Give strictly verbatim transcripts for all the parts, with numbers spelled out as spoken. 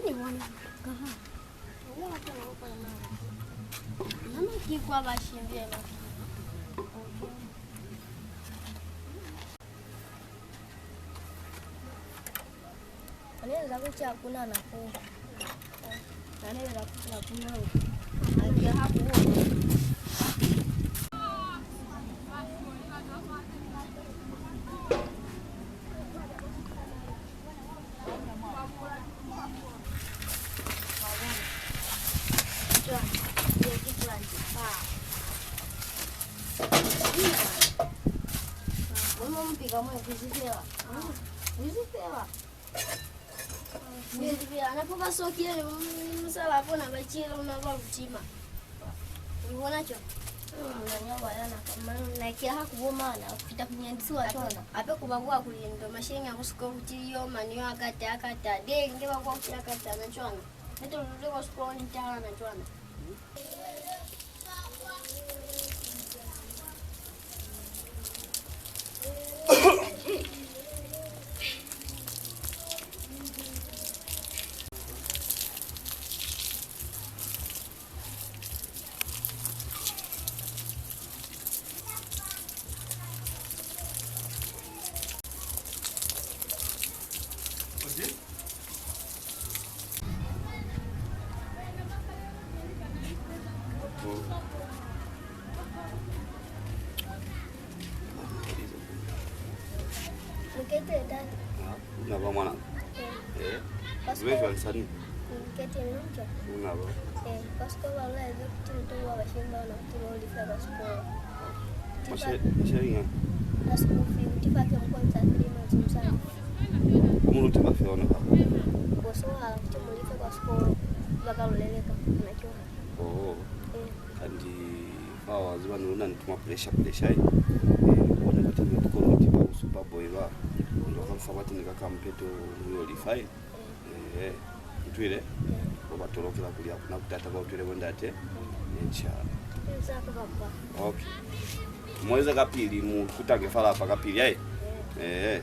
Ni bona ka ha. Mama ki kwa ba shimbile ba. Aneza kuti hakuna nafuu. Aneza kuti hakuna nafuu. Ake hakuona. Mama mpika mwe kuzipela. Kuzipela. Ana po ba sokile ni musala bona ba cile una ba lutima. Ni bona co. Mwana wa yana kama na kia ha ku bo mana fita kunyandisiwa cona. Ape ku ba kwa kuli ndo mashenge a ku siko kuti yo mani yo akata akata. De nge ba kwa kuti akata na cona. Neto lule kwa siko ni tala na cona. Mukete tata. Ah, una ba mwana? Eh. Eh. Pastor. Wewe wa nsani? Mukete nonke. Una ba? Eh, pastor ba la eze kuti mutu wa bashimba na kuti wa ulifela pastor. Mashe, mashe inga? Na school fee, kuti fa ke mkonza three months msana. Kumulu tiba fe ona ba? Boso wa kuti mulife kwa sikolo, ba ka luleleka, na kiwa. Oh. Eh. Kanti fa wa ziba ni luna ni tuma pressure, pressure, eh. Eh, bona bati ni tukolo tiba ku Superboy ba. Ndo ka fa bati ni ka kampeto ni yo lifa, eh. Eh, utwile? Bo ba tolokela kuli hakuna butata ba utwile bo ndate. Echa. Okay. Mueze kapili, mu kutange fa lapa kapili, ai? Eh.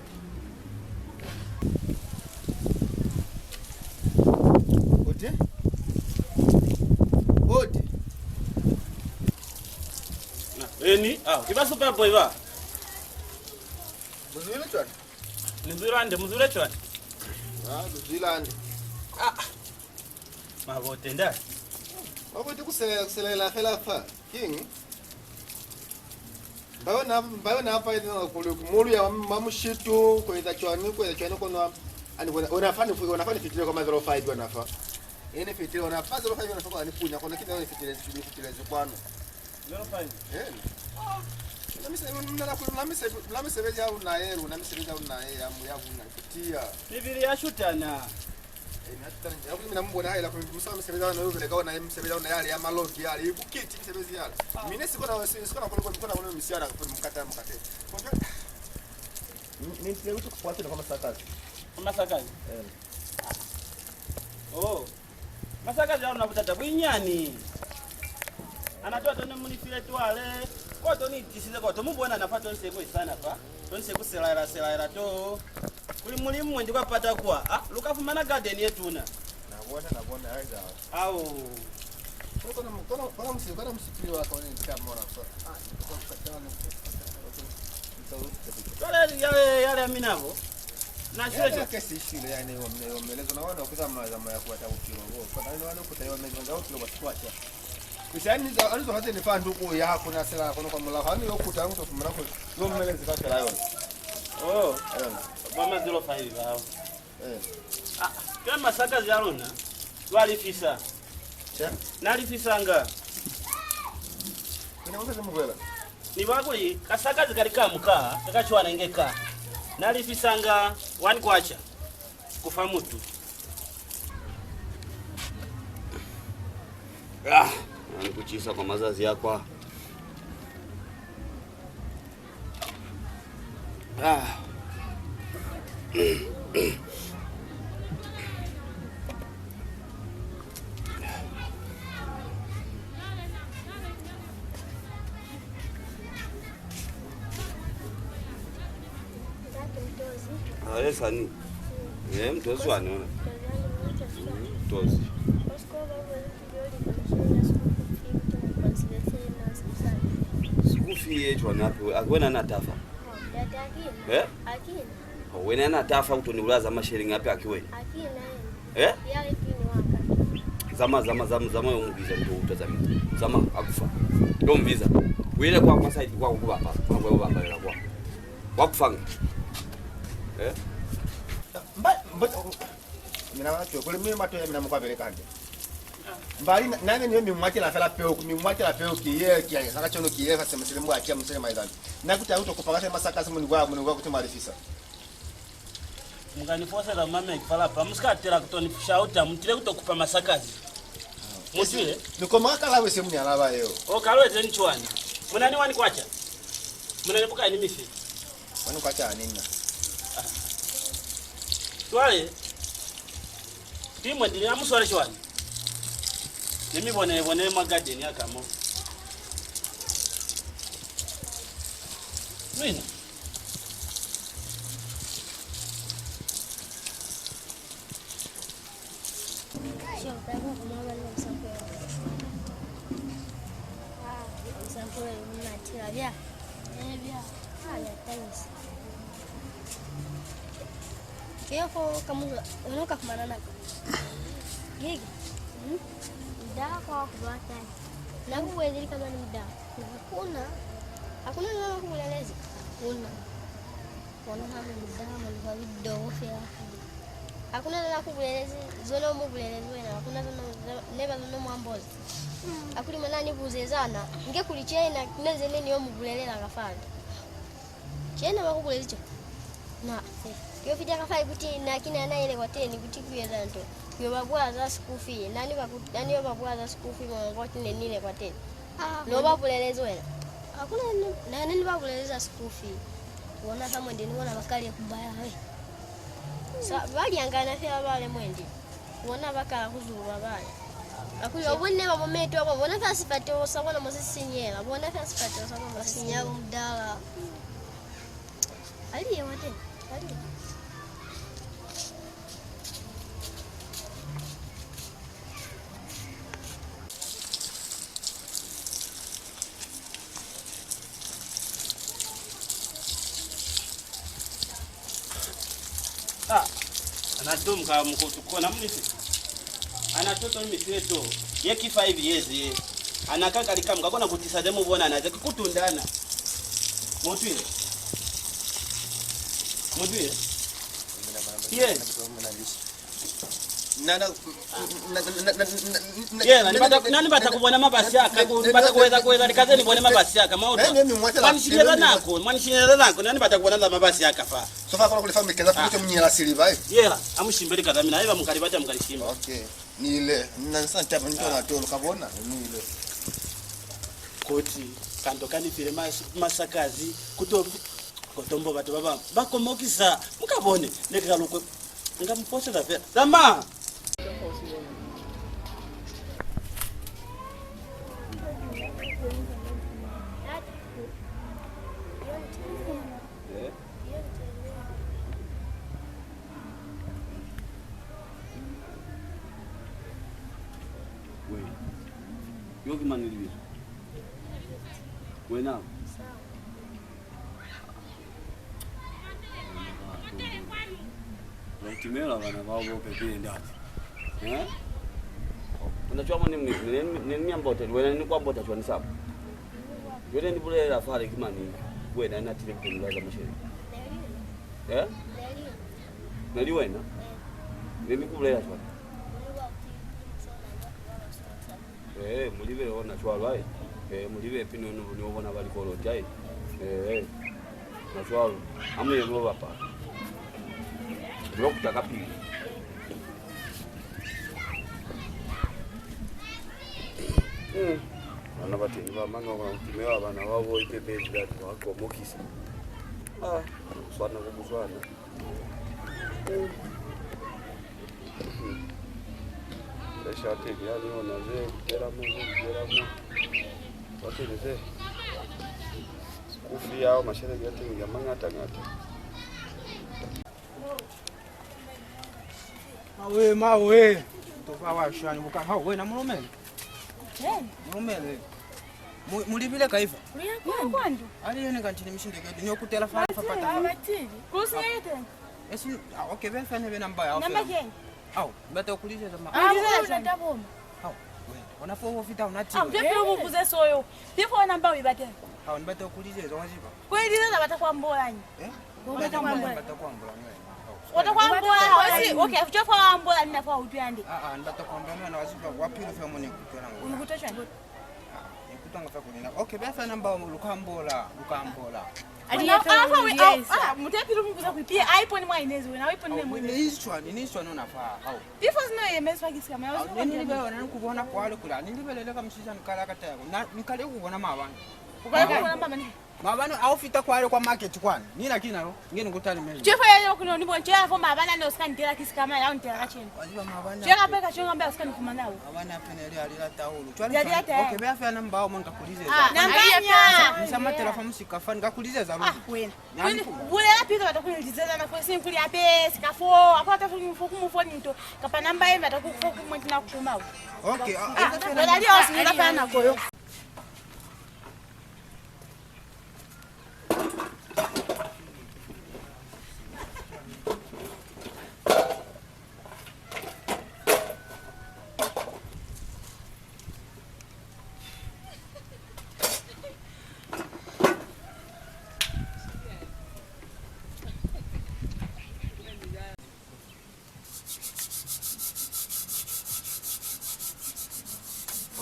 Oti? Oti? Na, eni, ah, ki ba Superboy ba. Muzwile cwani? Ni zwile hande, mu zwile cwani? Ah, ni zwile hande. Ah, mabote nda. Mabote ku sele-, ku selela fela fa. King. Mbayo na, mbayo na fa ina kuli ku mulu ya ma mushitu, ku eza cwani, ku eza cwani kono. Ani bona, ona fa ni fu-, ona fa ni fitile kwa ma zero five ona fa. Ene fitile ona fa zero five ona fa kwa ni punya, kono kina ni fitile, ni fitile kwano. Zero five? Eh. Ah. Na mise-, na, na, na misebe-, na misebezi ya luna ye, luna misebezi ya luna ye, ya mu-, ya luna, kutiya. Mibili ya shutana. Eh, na shutana nje. Akuli mina mubona haila kuli musa misebezi ya luna yo beleka ona, misebezi ya luna yale ya malogi yale, ikukiti misebezi yale. Ah. Mine sikona, si-, sikona kuli, kuli, kona kuli misiana, kuli mukata, mukate. Ni, ni, ni, uthi kufuatela kwa masakazi. Kwa masakazi? Eh. Oh. Masakazi a luna butata buinyani. Ana to, to ne mu ni file twale, ko to ni tisize, ko to mu bona na fa to nse ku isana fa, to nse ku selaela, selaela to. Kuli Mulimu mwendi kwa pata kwa, ah, lu ka fumana garden ye tuna. Na bona, na bona, haiza. Ao. Kono, kono, kono musi-, kono musipili wa ka one nta mona fa. Ah, kono katana. Cwale yale, yale ya mina bo. Na shile. Yale ke si shile yani yo mne, yo mele zona wana ku zamaya, zamaya ku bata bupilo bo. Kona ni wana ku ta yo mele za bupilo bwa sikwacha. Kusi ani za, ani zo hate ni fa nduku ya kuna sela kono kwa mulaho. Ani yo kuta nto fumana ko yo mele zika sela yo. Oh. Eh. Ba ma zero five hao. Eh. Ah, ke masakazi a luna. Lwa lifisa. Cha? Na lifisanga. Kuna usa se mugwela. Ni ba kuli kasakazi kali ka muka, ka ka cwana inge ka. Na lifisanga one kwacha ku fa mutu. Ah, na ni ku cisa kwa mazazi a kwa. Ah. Ale sani. Eh, mtozi wani ona? Mtozi. Sikufi ye cwani hape, a ki wena na tafa? Eh? Oh, wena na tafa kutoni ulaza masheleñi hape, a ki wena? Eh? Zama, zama, zama, zama yo mubiza, ni to uta zama. Zama, akufa. Yo mubiza. Wile kwa, kwa side kwa kubapa, kwa kwa bapalela kwa. Wa kufanga. Eh? Mba, mba, mina wa twe, kuli mi mato ya mina mukwa bele kande. Mbali na, na ne ni mi mwatela fela peo, mi mwatela peo ki ye, ki ye, saka chono ki ye, fa sema sile mwa kia musele maizani. Na kuta uto kupanga sema saka simu ni kwa, muni kwa kuti malifisa. Mu ka ni foseza mame fa lapa, mu si ka tela ku to ni shauta, mu tile ku to kupa masakazi. Mu utwile? Ni koma ka lawe se mu ni alaba yeo. O ka lweze ni cwani? Mu na ni wani kwacha? Mu na ni bukai ni mifi? Wani kwacha ha ni na. Cwale, timwe ndi ni amuswale cwani? Ni mi bone, bone mwa garden ya ka mo. Mina. Keo ka muzo, wena u ka fumana nako. Gigi. Hmm? Nda kwa ku bata. Na ku wezeli kama ni nda. Hakuna. Hakuna nina ku bulelezi. Hakuna. Kono ha mu nda, mu ni fa bidogo fela. Hakuna nina ku bulelezi, zona mu bulelezi wena. Hakuna zona, neba zona mu ambozi. Akuli mwana ni buzezana. Nge kuli chena, neze ne ni yo mu bulelela ka fani. Chena ba ku bulezi cho. Na, eh, yo fita ka fai kuti na ki na na ile kwateni kuti ku eza nto. Yo ba bua za school fee, na ni ba ku, na ni yo ba bua za school fee mwa kuti ne ni ile kwateni. Ah, no ba bulelezi wena. Hakuna ni, na ne ni ba buleleza school fee. Bona fa mwendi ni bona ba kale ku baya we. Sa, ba lyangana fela ba le mwendi. Bona ba kala ku zuba bale. Akuli ba bone ba mo meto abo, bona fa sifateho sa bona mo se sinyela, bona fa sifateho sa bona mo se sinyela. Mudala. Ali ye wa teni, ali. Ah, ana to muka mukotu kona munisi. Ana to to misi eto. Ye ki five years ye. Ana ka kali kamuka kona kutisa ze mu bona na ze kutundana. Mutwile. Mutwile. Ye. Nana, na, na, na, na, na, na, na, Yena, ni bata, na, ni bata ku bona mabasi a ka, ku, ni bata ku eza, ku eza lika ze ni bone mabasi a ka, mwa utwa. Mwa ni shinyeza nako, mwa ni shinyeza nako, na ni bata ku bona za mabasi a ka fa. So fa kona kuli fa mikeza fa kute munyela siliva, eh? Yela, a mu shimbe lika za mina, haiba mu ka li bata mu ka li shimba. Okay. Ni ile, nna ni sa ntaba nto na tolo, ka bona, ni ile. Koti, kanto ka ni file mas-, masakazi, kuto, kotombo batu ba ba, ba komokisa, mu ka bone, ne ka lukwe. Nga mu posela fela. Zama! Eh? Wena. Yo ki mani libizo? Wena. Ba itumela bana bao bo pepile ndate. Eh? Una cwa mone mne, ne, ne, ne ni ambota, wena ni ku ambota cwani sabo? Yo ne ni bulelela fale ki mani, wena na tile ku ni laza masheleñi. Eh? Ne li wena? Ne ni ku bulelela cwani? Eh, mu libe ona cwalo, ai. Eh, mu libe pino ni, ni bona ba likoloti, ai. Eh, na cwalo. A mu ye mu bapala. Lo kuta kapili. Mm. Bana ba teñi ba mano ba tumela bana ba bo ipepezi ba ba komokisa. Ah, swana ku swana. Esha te bya ni ona ze kutela mo, ze kutela mo. Wa te ze. Ku fiya masheleñi a teñi a mañata-ñata. Mawe, mawe. Tofa wa shani buka. Hao, wena mulumele. Eh. Mulumele. Mu-, mulibile kaifa? Uya kwa kwandu. Ali yene kanti ni mishinde kedi. Nyo kutela fa, fa pata. Abatili. Kusi yete. Esi, ah, okay, be fane be namba ya. Namba ke? Au, bata kulizeza ma. Ah, ulizeza shani? Au, we, ona fo wo fita una ti. Au, je pele umubuze soyo. Before namba uibatela. Au, ni bata kulizeza wa ziba. Kweli leza bata kuambola nyi? Eh? Bata kuambola. Bata kuambola nyi. Bata kuambola. Wasi, okay, afucho fa ambola nina fa utwe ande. Ah, ah, ni bata kuambola nyi, wa ziba, wa pili fa mone kutwela ngo. Unikutwa shani? Ah, ni kutanga fa kunina. Okay, before namba lu kuambola, lu kuambola. Ali na fa we, au, ah, mutepi lu mubuza kuipia, iPhone mwa inezi, wena iPhone ne mwene. Ni iswa, ni iswa nona fa, au. Before zino ye meswa kisi kama, au, ni libe wena ni kubona kwale kula, ni libe lele ka musisa ni kala ka taya, na, ni kale kubona mabana. Kubona mabana. Mabana au fita kwale kwa market kwani. Ni na kina lo, nge ni kutali mezi. Jefa ya yo kuno ni bonche ya fo mabana ne usika ntela kisi kama ya untela ka cheni. Wa ziba mabana. Chela pe ka chonga mbe usika ni kumana wo. Mabana pene ile alila taulu. Chwali. Okay, be afya namba au manga kulizeza. Ah, namba nya. Nisa matela fa musika fa, ni ka kulizeza lo. Ah, wena. Bulela pili bata ku ni lizeza na fo, si kuli ape sika fo, apo bata ku mu fo ni nto, kapa namba ye bata ku fo ku mwetina ku kuma. Okay, ah, ah, wena li osi ni lapa nako yo.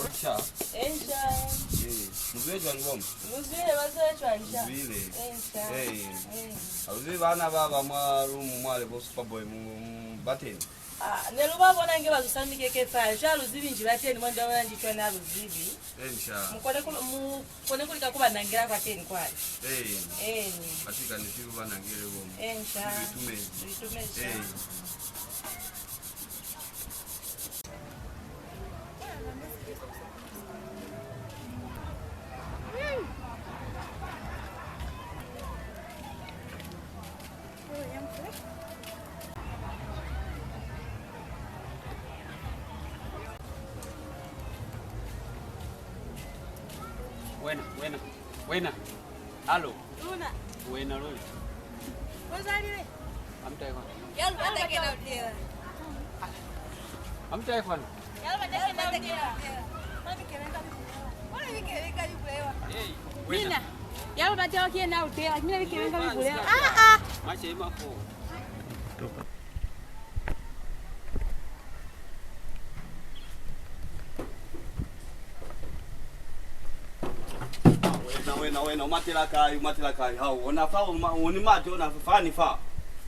Onsha. Ensha. Eh, mu zwile cwani bo ma? Mu zwile, ba zwile cwani sha? Mu zwile. Ensha. Eh. Eh. Ha lu zibi bana ba ba mwa room mwale bo Superboy mu, mu bateni. Ah, ne lu ba bona inge ba zusa mikeke fale. Cwale lu zibi nji ba teñi mwa ndu ya bona nji cwani ha lu zibi. Eni sha. Mu kone ku, mu kone ku lika ku ba nangela kwateni kwale. Eni. Eni. Ati kaniti lu ba nangele bo ma. Eni sha. Lu itumezi. Lu itumezi sha. Eni. Wena, wena, wena. Alo. Luna. Wena luli. Kozalile. Amutaye kwana. Ya lu bata ke na utela. Amutaye kwana. Ya lu bata ke na utela. Mina, ya lu bata ke na utela. Mina bikebenga bikulela. Ah, ah. Mache mafo. Wena, wena, wena, u matela kai, u matela kai? Hao, ona fa, u ma-, u ni mate, ona fa ni fa.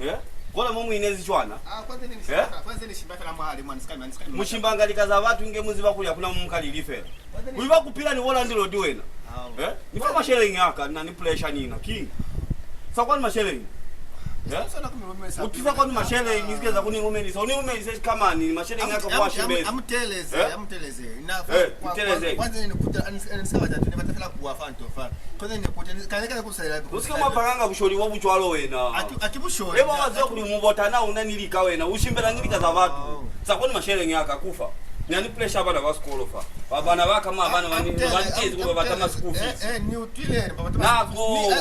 Eh? Kona mo mu inezi cwana. Ah, kwanza ni shimba, kwanza ni shimba fela mwahali mwana, sikami, sikami. Mu shimbanga lika za batu inge mu ziba kuli ha ku na mo mu ka li lifela. Kuli ba ku pila ni bo landilodi wena. Eh? Ni fa masheleñi a ka, ni na ni pressure ni na. Kiñi? Sa kwani masheleñi? Eh? U tisa kwani masheleñi, u si ke za ku ni lumelisa. U ni lumelise kamani, masheleñi a ka kwa shibezi. Amuteleze, amuteleze. Eh? Muteleze. U si ke mwa panganga busholi bo bu cwalo wena. Eba wa ziba kuli mubotana u na ni lika wena, u shimbela ni lika za batu. Sa kwani masheleñi a ka, ku fa. Ni na ni pressure bana ba sikolo fa. Ba bana ba ka ma bana ba ni ba tezi ku ba bata ma school fees. Nako.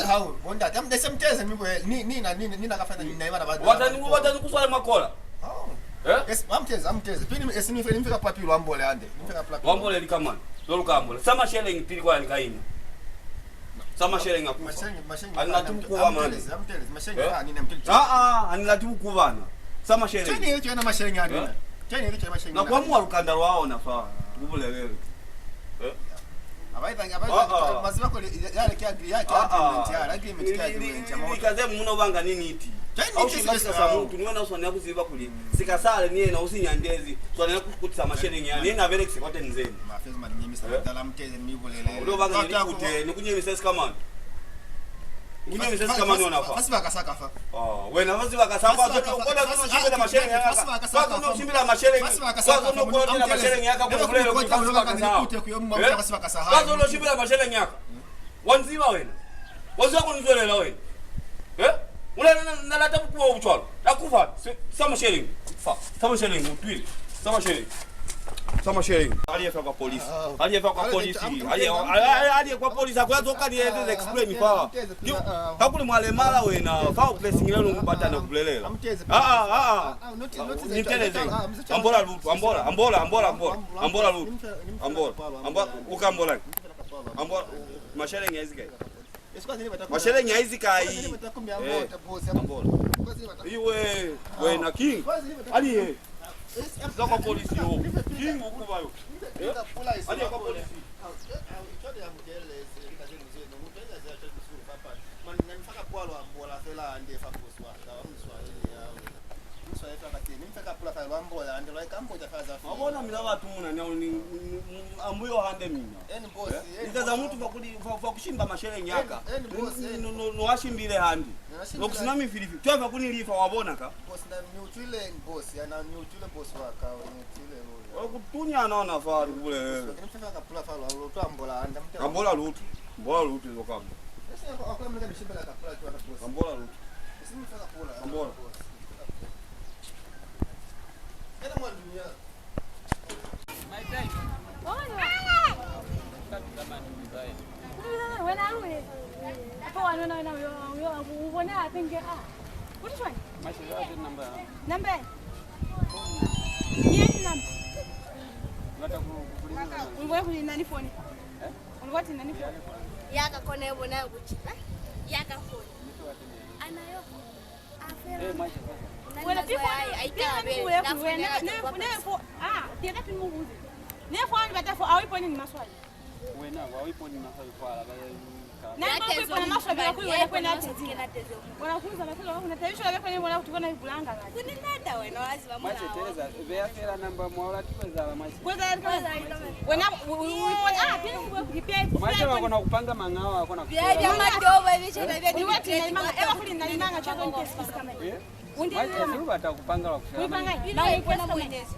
Wa ta ni, wa ta ni ku swala makola. Eh? Wa mbole lika mani. Lo lu ka ambola. Sa masheleñi pili kwa ni ka ina. Sa masheleñi a ku fa. Ani lati bukuba mani. Eh? Ah, ah, ani lati bukuba na. Sa masheleñi. Na kwa mwa lukanda lwa ona fa, ku bulelele. Eh? Ah, ah. Lika ze mu no banga ni niti. Ha u shimba sika sa mutu, ni wena u swanela ku ziba kuli sika sale ni yena u si nyandezi, swanela ku kutisa masheleñi a ne na belekise kwateni zeni. U lo banga ni likute, ni ku nyemisa sika mani. Ni ku nyemisa sika mani ona fa. Ah, wena fa sibaka sa kwa zona, kwa zona u shimbela masheleñi a ka. Kwa zona u shimbela masheleñi. Kwa zona u kolotela masheleñi a ka, ku bulele kuli fa sibaka sa. Eh? Kwa zona u shimbela masheleñi a ka. Wa nziba wena. Wa ziba ku nzwelela wena. Eh? Una na, na, na lata bukuwa obu cwalo. Na ku fa, se, sa masheleñi. Fa, sa masheleñi, utwile. Sa masheleñi. Sa masheleñi. Ali ye fa kwa polisi. Ali ye fa kwa polisi. Ali ye, ali, ali, ali ye kwa polisi. Akula zoka ni eze explain fa. Kakuli mwa lemala wena, fa u pressing lelo mu batana ku bulelela. Ah, ah, ah, ah. Ni teleze. Ambola lutu, ambola, ambola, ambola, ambola. Ambola lutu. Ambola. Ambola, u ka ambola. Ambola, masheleñi a izi kai? Masheleñi a izi kai? Eh, ambola. Iwe, wena King. Ali ye. Za kwa polisi yo. King ukuba yo. Eh? Ali ye kwa polisi. Mwa bona mina batu muna ni, ni, ni, ni, ambuyo hande mina. Eh? Ni za za mutu fa kuli, fa, fa ku shimba masheleñi a ka. No, no, no wa shimbile hande. No ku sina mifilifili. Twa fa ku ni lifa, wa bona ka. Wa ku tunya na ona fa, ni ku bulelele. Ambola lutu. Ambola lutu, zo kamba. Ambola lutu. Ambola. Wena luye. Apo wanu na wena uyo, uyo, ubone apenge, ah. Kuti shwani? Namba. Namba. Yeni namba. Ulibona kuli nani foni? Ulibona kuti nani foni? Ya ka kona yo bona kuti. Ya ka foni. Ana yo. Wena tifoni. Ai, ai, ne, ne, ne, fo, ah, tienda tumubuze. Ne foni bata fo, awiponi ni maswali. Wena, wa iponi maswabi kwala, ba ya. Na ba ku ipona maswabi kuli wena kwena tezi. Wena kuza matelo kuna tayo shola kwena bona kuti bona ibulanga kati. Kuni nata wena wazi ba mwana. Mwache, Teresa, beya fela namba mwaola tikwezala mwache. Kwezala tikwezala. Wena u, u, u ipona, ah, pia ni kwe kipia. Mwache wa kona kupanga mangawa, wa kona kupanga. Bia ya matobo, biche na bia. Ni wati na imanga, ewa kuli na imanga, chako ni tesi kama. Eh? Mwache, si lu bata kupanga lwa ku shela. Kuipanga, na ipona mwenezi.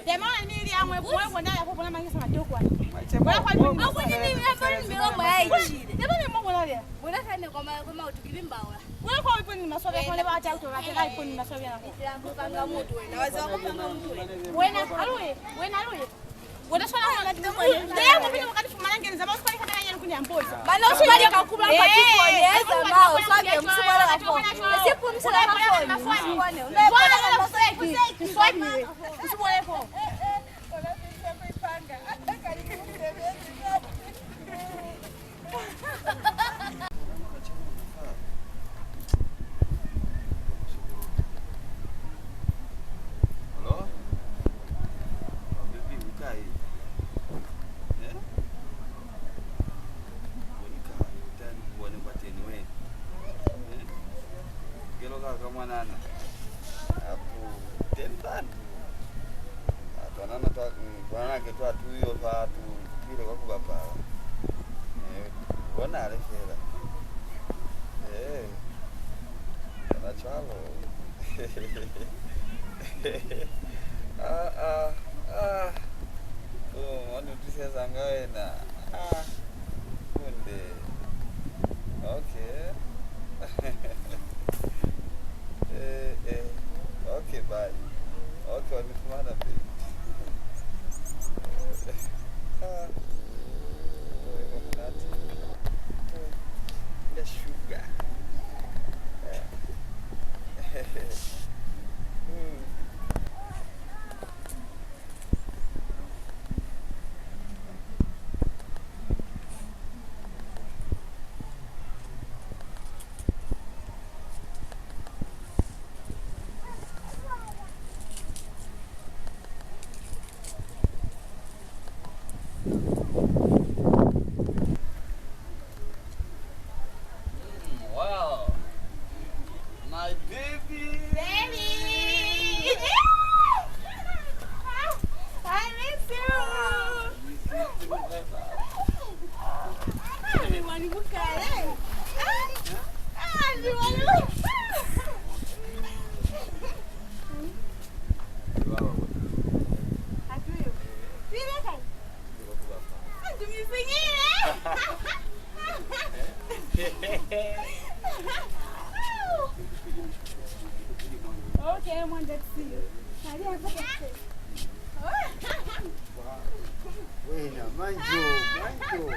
Dema ni ili amwe, mwe bona ya kupona mangisa matokwa. Mwache, mwa kwa ni mwa kwa ni ni ya kwa ni mwa ya ichile. Dema ni mwa bona le. Bona kane kwa ma, kwa ma utukibi mbaola. Kwa kwa iponi maswabi kwa le ba ta uto ba ta iponi maswabi na. Kupanga mutu wena, wazi wa kupanga mutu wena. Wena, aluye, wena aluye. Wena swana na. Dema mwa pili mwa kati fumana ngeni za ba kwa ni kana ya ni kunya mbozi. Bana, u swale ka kubula kwa tifoni, eh, za mao, swabe, musibole ka foni. Esi ku musibole ka foni, musibole. Unde kwa ka foni. Musibole fo. Hello? Oh, baby, u kai? Eh? Boni ka, u ta ni bone kwateni we. Eh? Kelo ka ka mwanana. Apu, ten fani. Ah, twanana twa, mm, twanana ke twa tuyo twa tu, twile kwa ku bapala. Eh, bonale fela. Eh, kana cwalo. Ah, ah, ah. Oh, wa ni utwisezanga wena. Ah, kunde. Okay. Eh, eh. Okay, bye. Okay, wa ni fumana, baby. Ah. Oh, munati. Oh, the sugar. Eh. Mm. Mm, wow. My baby. Baby. I miss you. Ah, ni wani bukale. Ah, ah, ni wani. Atuyo. Pile kai. Antu mifingile. Okay, I want that to see you. Wena, manjo, manjo.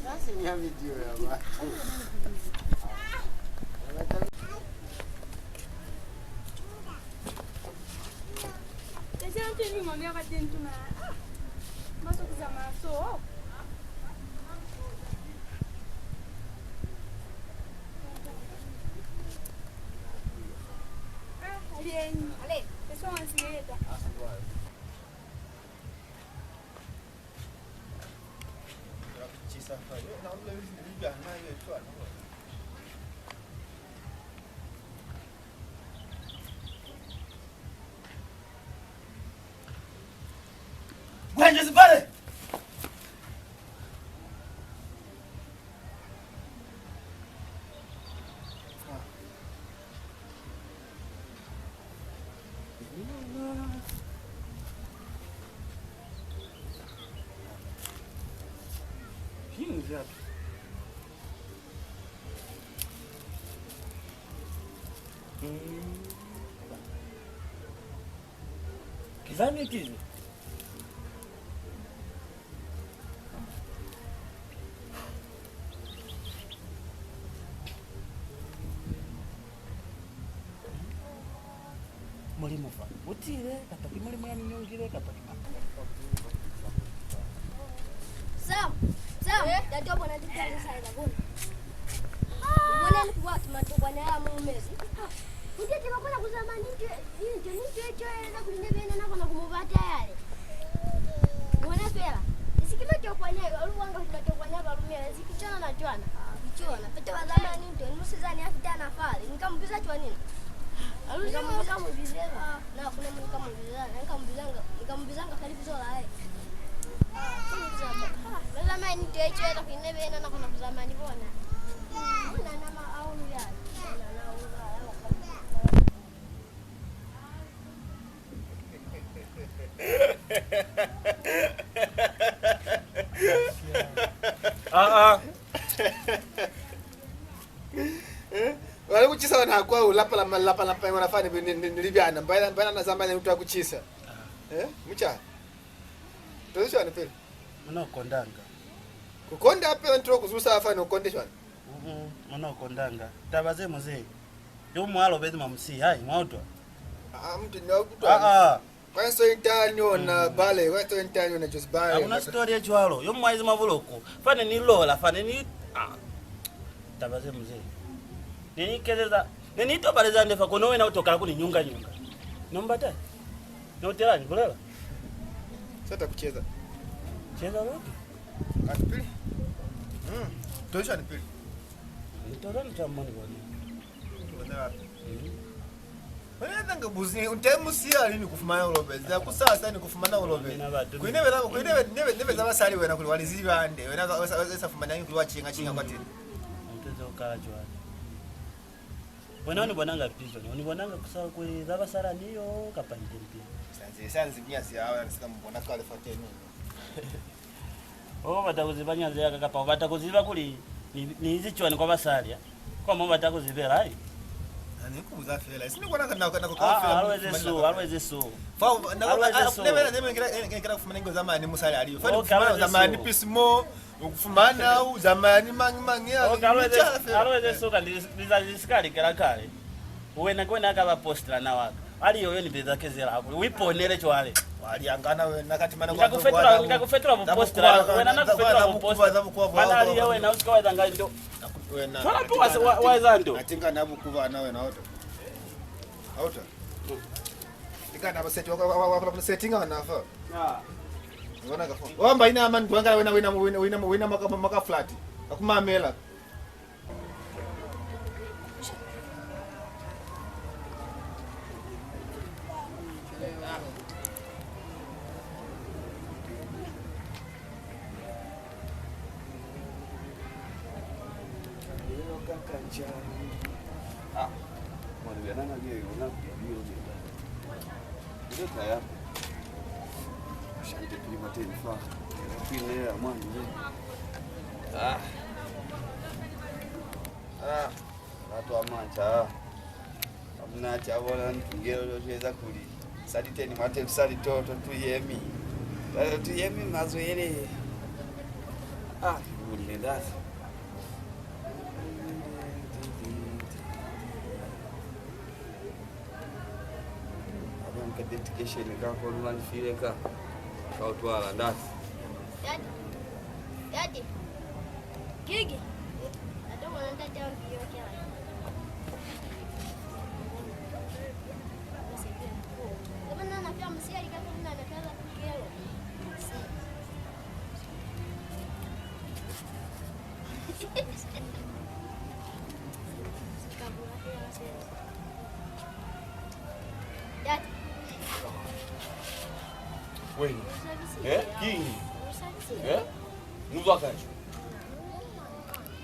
Nasi ni ya video ya batu. Sasa mtu ni mwambia kwa tena tuna. Ah, maso kuzama so. Ah, alieni. Ale, sasa wansieta. Ngwenje zibale! Kiñi hape? Mm. Ki za niti ze. Mulimu fa u tile, kapa ki Mulimu ya ni nyungile, kapa ki mañi? Sam, Sam, tate wa bona litali sa eza bona. U bona ni kuwa ki matokwane a mu mezi. Kutete ba kona ku zamaya ni nto, ni nto, ni nto ye cwale kuli ne bena na kona ku mu bata yale. Bona fela. Isi ki matokwane, a lu wanga kuli matokwane a ba lumela, isi ki cwana na cwana. Ki cwana. Pete ba zamaya ni nto, ni musizana ya fita na fale. Ni ka mu biza cwani na? Ni ka mu biza, ni ka mu bizela. Na, ku na mu ni ka mu bizela. Ni ka mu bizanga, ni ka mu bizanga ka libizo la hae. Ah, ku mu bizanga. Ah, ba zamaya ni nto ye cwale kuli ne bena na kona ku zamaya ni bona. Bona na ma, a u lu ya. Bona na u lu ya. Ah, ah. Eh? Wale kucisa wana kwa ulapa la, lapa la pai wana fani ni, ni, ni libyana. Mbaila, mbaila na zamba ni utwa kucisa. Eh? Mucha. Tozishwa ni pele. Muna kondanga. Kukonda pele ntro kuzusa fani ukonde shwani. Mm, muna kondanga. Taba ze muze. Yo mwa lobezi mwa musiya, hai, mwa utwa? Ah, mtu ni wa kutwa. Ah, ah. Kwa so intani ona bale, kwa so intani ona just bale. Hakuna story ye cwalo. Yo mwa izi mwa buloko. Fane ni lola, fane ni, ah. Taba ze muze. Ne ni kezeza, ne ni tobaleza nde fa kono wena u to kala ku ni nyunga nyunga. No mbata? No tela ni bulela. Sata kucheza. Cheza lote. Atupili. Mm. Toisha ni pili. Ni tola ni tamani boni. Bona. Mm. Wena zanga buzi, unte musiya lini kufumana ulobezi, na kusasa ni kufumana ulobezi. Mina batu. Kuine bela, kuine be, nebe, nebe za basali wena kuli waliziba hande, wena za, za, za, za fumana kuli wachinga, chinga kwa tini. Unte zo kala cwale. Wena unibonanga pizo, unibonanga kusa kuli za basala niyo kapa nte mpi. Sanzi, sanzi mnyasi awa, nisika mbona kale fateni. O bata ku ziba nyanza ya ka, kapa u bata ku ziba kuli ni, ni izi cwani kwa basali, a? Kwa mo bata ku zibela, ai? Na ni ku buza fela. Isi ni kona ka nako, nako kaufela. Ah, always so, always so. Fa, nako, always so. Nebela, nebela, ngela, ngela kufumana ngo zamani musali aliyo. Fa ni kufumana zamani pismo, ukufumana u zamani mangi, mangi, ya. Always so, kandi lizazi lisikali kela kale. Wena, wena ka ba postela na waka. Ali yoyo ni beza kezela kuli u iponele cwale. Wa liangana wena kati mana. Ni ka ku fetula, ni ka ku fetula bu postela. Wena na ku fetula bu postela. Mana ali wena u sika wa ezanga ndo. Wena. Cwale mpo wa, wa, wa eza ndo. Atinga na bukuba na wena auto. Auto. Ika na ba set wa, wa, wa, wa setting na fa. Ah. Wena ka fa. Wa mba ina man, wena, wena, wena, wena, wena maka, maka flat. Akumamela. Ah, mwana bya nanga bya yona biyo bya. Ile kaya. Shante pili mateni fa. Kwine ya mwana. Ah. Ah, batu ba mañata, ah. Hamuna cha bona ntungelo lo tueza kuli. Sa liteni mwate sa litoto tuyemi. Lalo tuyemi mazwele. Ah, bulile ndasi. Abe nka dedication ka ko luna ni file ka. Ka utwala ndasi. Daddy. Daddy. Gigi. Ate mwana ntate wangu yo kela. Kama nana pia msiyali kama nana pia la kugelo. Wena. Eh? Kiñi? Eh? Mu zwa kai?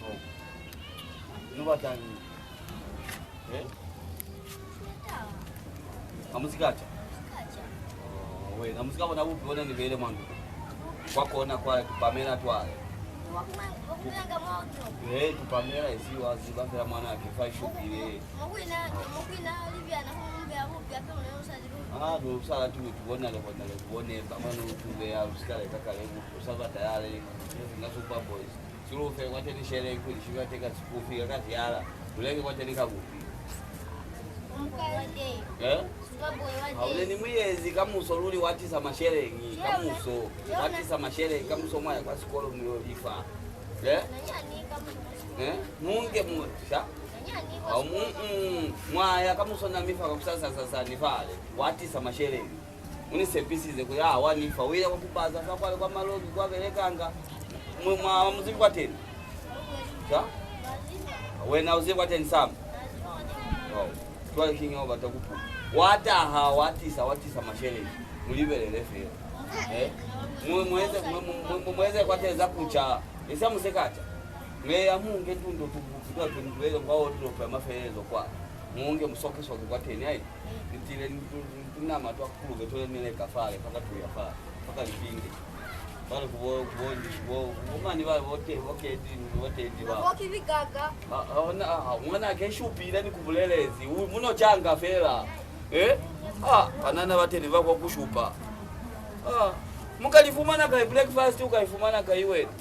Oh. Mu batañi? Eh? Ha mu si ka ca? Oh, wena, ha mu si ka bona bupi bona ni beile mwa ndu. Kwa kona kwa tupamela twale. Eh, tupamela esi wa ziba fela mwanake fa ishupile. Ah, no, u sa lati ku tubona le bona le bone, ba mwana u tube ya, u si ka leka kale, u sa bata yale, nga Super Boys. Silufe kwateni sheleñi kuli shibateka sikufi ka kazyala, uleke kwateni kabufi. Eh? Haule ni muyezi kamuso luli watisa masheleñi, kamuso, watisa masheleñi, kamuso mwaya kwa sikolo muyo lifa. Eh? Eh? Munge mu, sha? Au mu, mm, mwaya kamuso na mifa kwa kusasa sasa ni fale, watisa masheleñi. Unisepisize kuli, ah, wanifa. Uile kwa kubaza fa kwale kwa maloki kwa belekanga. Mwe mwa muzibi kwateni. Sa? Wena uzibi kwateni, Sam? Oh. Twale kinga ubata kupu. Wataha, watisa, watisa masheleñi. Mulibelele fela. Eh? Mwe, mweze, mwe, mwe, mwe, mweze kwateza kucha. Isa musekacha. Nge ya munge tundo tubuki twa tundo kwa wardrobe ya mafelelezo kwa. Munge musoke soke kwateni, ai. Nitile ni tu-, ni tunama twa kuluve tole nile ka fale, paka tuya fa, paka lipinge. Bale kubo, kubo, kubo, kubo mani bale bote, boke di, bote di ba. Boki bigaga. Ah, ah, ona, ah, mwana ke shupile ni kubulelezi. U, muno changa fela. Eh? Ah, banana bateni ba kwa kushupa. Ah, mukalifumana kai breakfast, ukaifumana kai wena?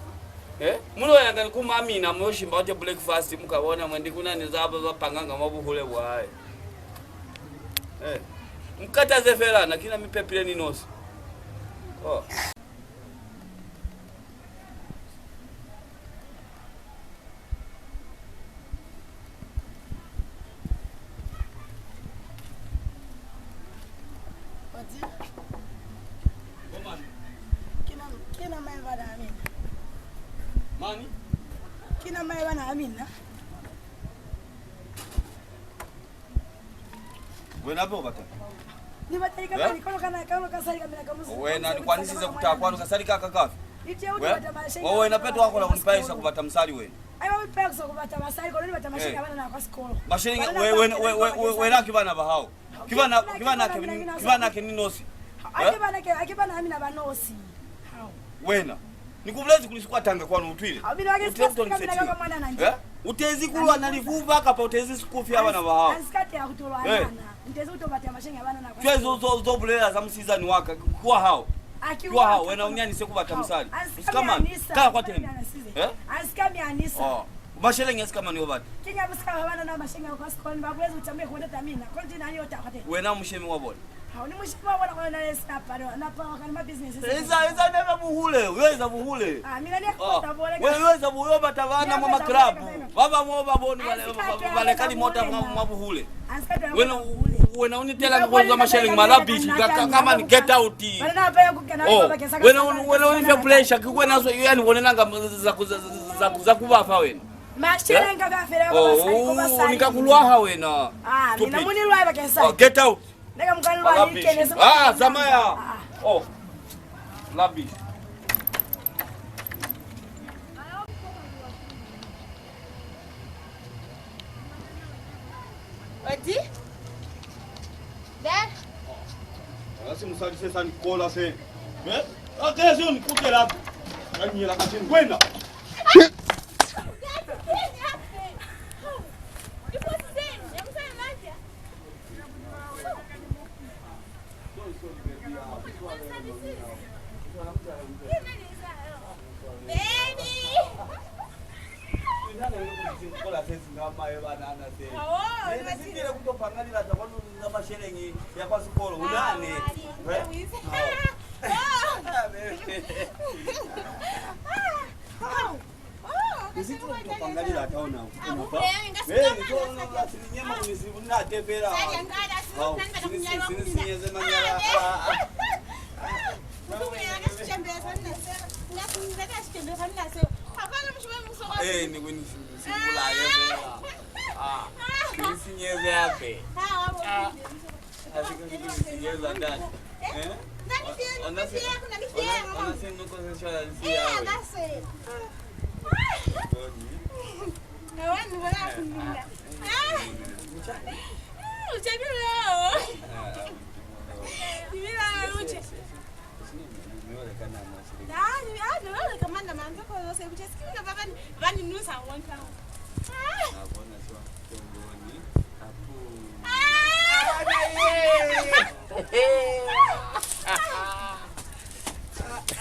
Eh? Muno yanga ni kuma mina, muyo shimba wate breakfast, mukabona mwendi kuna ni zaba za panganga mwa buhule bwae. Eh, mukataze fela, na kina mipepile ni nosi. Oh. Odi. Kina, kina mai bana amina. Mani? Kina mai bana amina. Wena hape u bata? Ni bata lika kani, kono kana, kono kasali ka mina ka muzi. Wena ni kwanisize ku taha kwanu kasali ka ka kafi? Wa wena peto wa kola ku ni pahisa ku bata musali wena. Ai, wa mi pahisa ku bata basali, kono ni bata masheleñi a bana na kwa sikolo. Masheleñi, we, we, wena ki bana ba hao. Ki bana, ki bana ke, ki bana ke ni nosi. Aki bana ke, aki bana mina ba nosi. Wena. Ni ku bulezi kuli si kwatanga kwanu, utwile? Utezi ku lwana lifufa kapa utezi sikufi ya bana ba hao? Eh. Cwale zo, zo, zo bulela za musizani wa ka, ki wa hao. Ki wa hao, wena u nyanise ku bata musali. U si ka mani. Kala kwateni. Eh? Oh. Masheleñi a si ka mani u bata. Wena mushemi wa bona. Eza, eza nebe buhule, yo eza buhule. Ah, mina ni kota bole. Wewe yo eza buhule, yo bata bana mwa maklabu. Ba bañwi ba boni ba leka limota mwa, mwa buhule. Wena, wena u ni tela ni kuza masheleñi ma rubbish, ka, ka, ka mani, get out. Oh, wena, wena u ni fe pressure, ki wena so, yani bonelanga za, za, za, za, za ku ba fa wena. Oh, ni ka ku lwaha wena. Stupid. Oh, get out. Rubbish. Ah, zamaya. Oh. Rubbish. Odi? Dad? Ala si musali se sa ni kola se. Eh? Ake se ni kutela. Ka nyela ka se ngwena. Baby! Awo, ni batile. Sitile kutopangalila ta kwanu nga masheleñi ya kwa sikolo. Unane. Ah, eh? Ah, baby. Ah, ah. Ni si tuna kutopangalila ta ona. Amu, eh, nga si tuna. Eh, ni tona silinyema ni si bunate fela. Sali angala, si tuna kunyalwa. Sini sinyeze manyala. Ah, eh. Ah, ah. Eh, ni kuni simbulaye fela. Ah, ni sinyeze hape. Ah, a si kuni sinyeza ndani. Eh? Ona se, ona, ona se nuko se shwala ni si yawe. Boni. Awani wala kunina. Ah. Ucha. Mm, ucha bilo. Ah. Ni bila ucha. Ah, ni, ah, ni lole kamanda manzo ko se kuche sikini na baba ni, bani nusa wonka. Ah.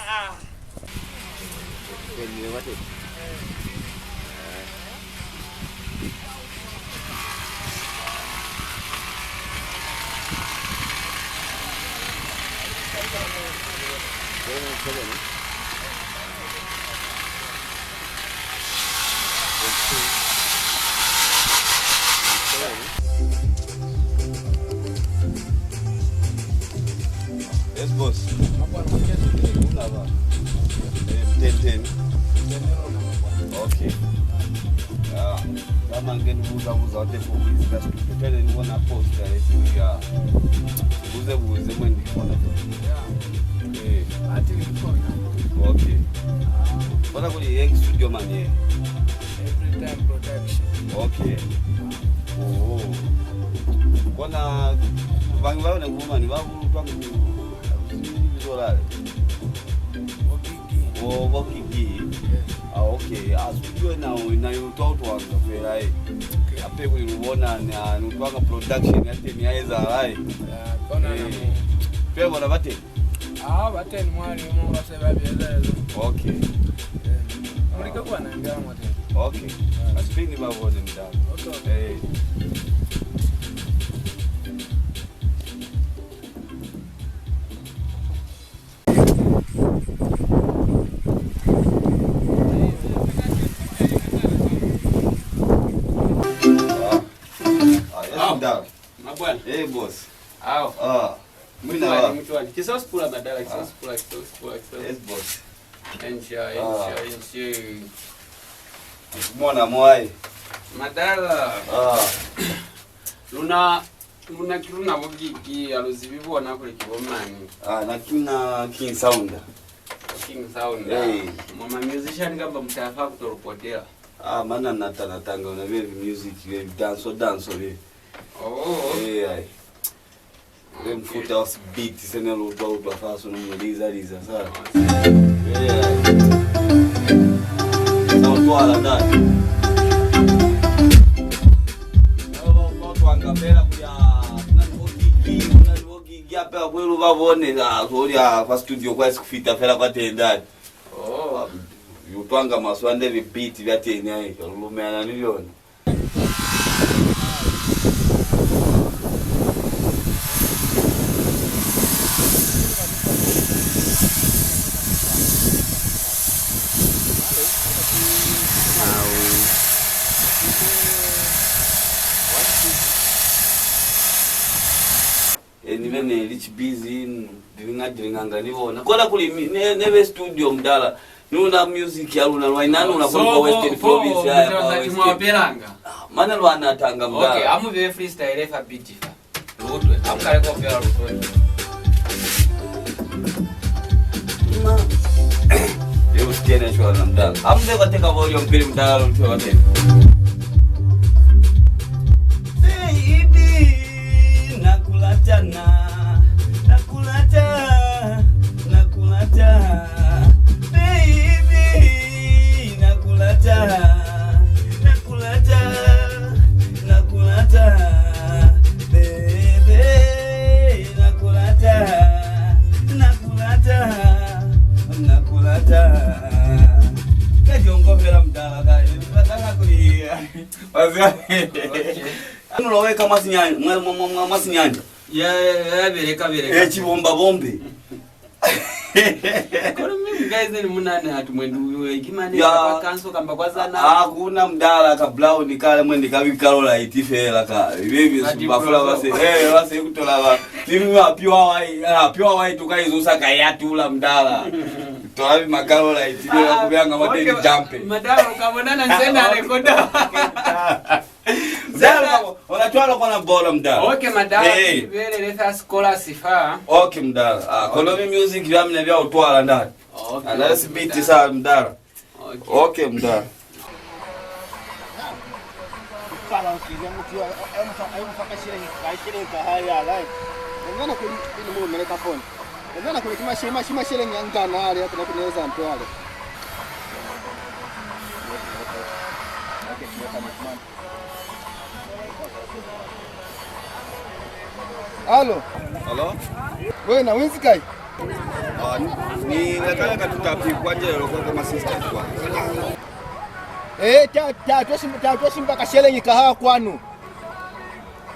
Ah. Yes, boss. Unaba. Eh, ten ten. Okay. Ah, kama ngeni buza buza wate for business. Tele ni bona post ya esi ya. Buze buze mwendi kona. Eh. Ati ni kona. Okay. Kona kuli Young Studio man ye. Every time production. Okay. Oh. Kona bangi bayo ne ngumani ba bulutwa ku bizo lale. Bo, bo Gigi. Ah, okay. Ah, studio na, na yo utwa utwanga fela, eh. Okay. Ape kuli lubona na, ni utwanga production ya teni ya ezahala, eh. Ya, kona na mo. Pe bona ba teni? Ah, ba teni mwali mo ba se ba bieza ezo. Okay. Eh, mulike kuba na ngela mo teni. Okay. Yeah. Asipini ba bone mdala. Okay. Eh. Ah, yes, mdala. Mabwana. Eh, boss. Awo. Ah. Mutwani, mutwani. Kiso sipula madala, kiso sipula, kiso sipula, kiso. Yes, boss. Enjoy, enjoy, enjoy. Mona mwai. Madala. Ah. Luna, luna ki luna bo Gigi, ha lu zibi bona kuli ki bo mañi. Ah, na ki na King Sounder. King Sounder. Hey. Mwa ma musician kamba mutafa ku to lu potela. Ah, mana nata natanga una be music, be danso, danso be. Oh. Eh, ai. Be mufuta wa beat se ne lu utwa, utwa fa so ne mu liza, liza, sa. Eh, ai. Sa utwala ndani. Ba, ba, ba utwanga fela ku ya, ku na ni bo Gigi, ku na ni bo Gigi hape, ha ku lu ba bone, ah, so ya fa studio kwa si ku fita fela kwa tenda. Oh. Lu utwanga maswe hande, beat bya teni, ai, lu lumelana ni byona. Eh, ni be ne li busy, dilinga, dilinganga ni bona. Kona kuli mi, ne, ne be studio mdala. Ni una music ya luna, lwa inanula kwanu kwa Western Province, ya, ya kwa Western. Ah, mane lwa natanga mdala. Okay, amu be freestyle fa beat fa. Lu utwe, amu kale kaufela lu utwe. Ma. Yo, sitene shwa na mdala. Amu be bateka volume pili mdala, lu utwe bateka. Baby, nakulata na, nakulata, nakulata. Baby, nakulata, nakulata, nakulata. Baby, nakulata. Wazi. Okay. Anu loweka mwa sinyanja, mwa, mwa, mwa, mwa sinyanja. Ya, ya, ya, beleka, beleka. Eh, chibomba bombe. Kono mi guys, ni munane hatu mwendi uyo, eh, ki manager kwa kanso kamba kwa zana. Ah, kuna mdala ka brown kale mwendi ka bikalo la iti fela ka. Baby, bafula base, eh, base kutola ba. Timu ya pure white, ah, pure white ukaizo saka ya tula mdala. Tola bi makalo la iti bela kubyanga mwa teni jampe. Madala ukabonana nzena rekoda. Mdala, ona cwalo kona bola mdala. Okay, madala, eh, tibelele sa sikola sifa. Okay, mdala. Ah, kono mi music bya mina bya utwala ndati. Okay. Ana sibiti sa mdala. Okay. Okay, mdala. Kala ukile mutu yo, ayo mufa, ayo mufa ka shilling, ka shilling ka hali alai. Ngana kuli, kuli mu meleka phone. Ngana kuli ki mashi, mashi, mashilling ya ngana ale, ya kuna kuneza mpe ale. Okay, okay, okay, man. Alo. Alo? Wena, winzi kai? Ah, ni, ni leka-leka tutapi kwa njelo kwa, kwa ma sisters kwa. Eh, ta, ta, twa shimba, ta, twa shimba ka shilling ka ha kwanu.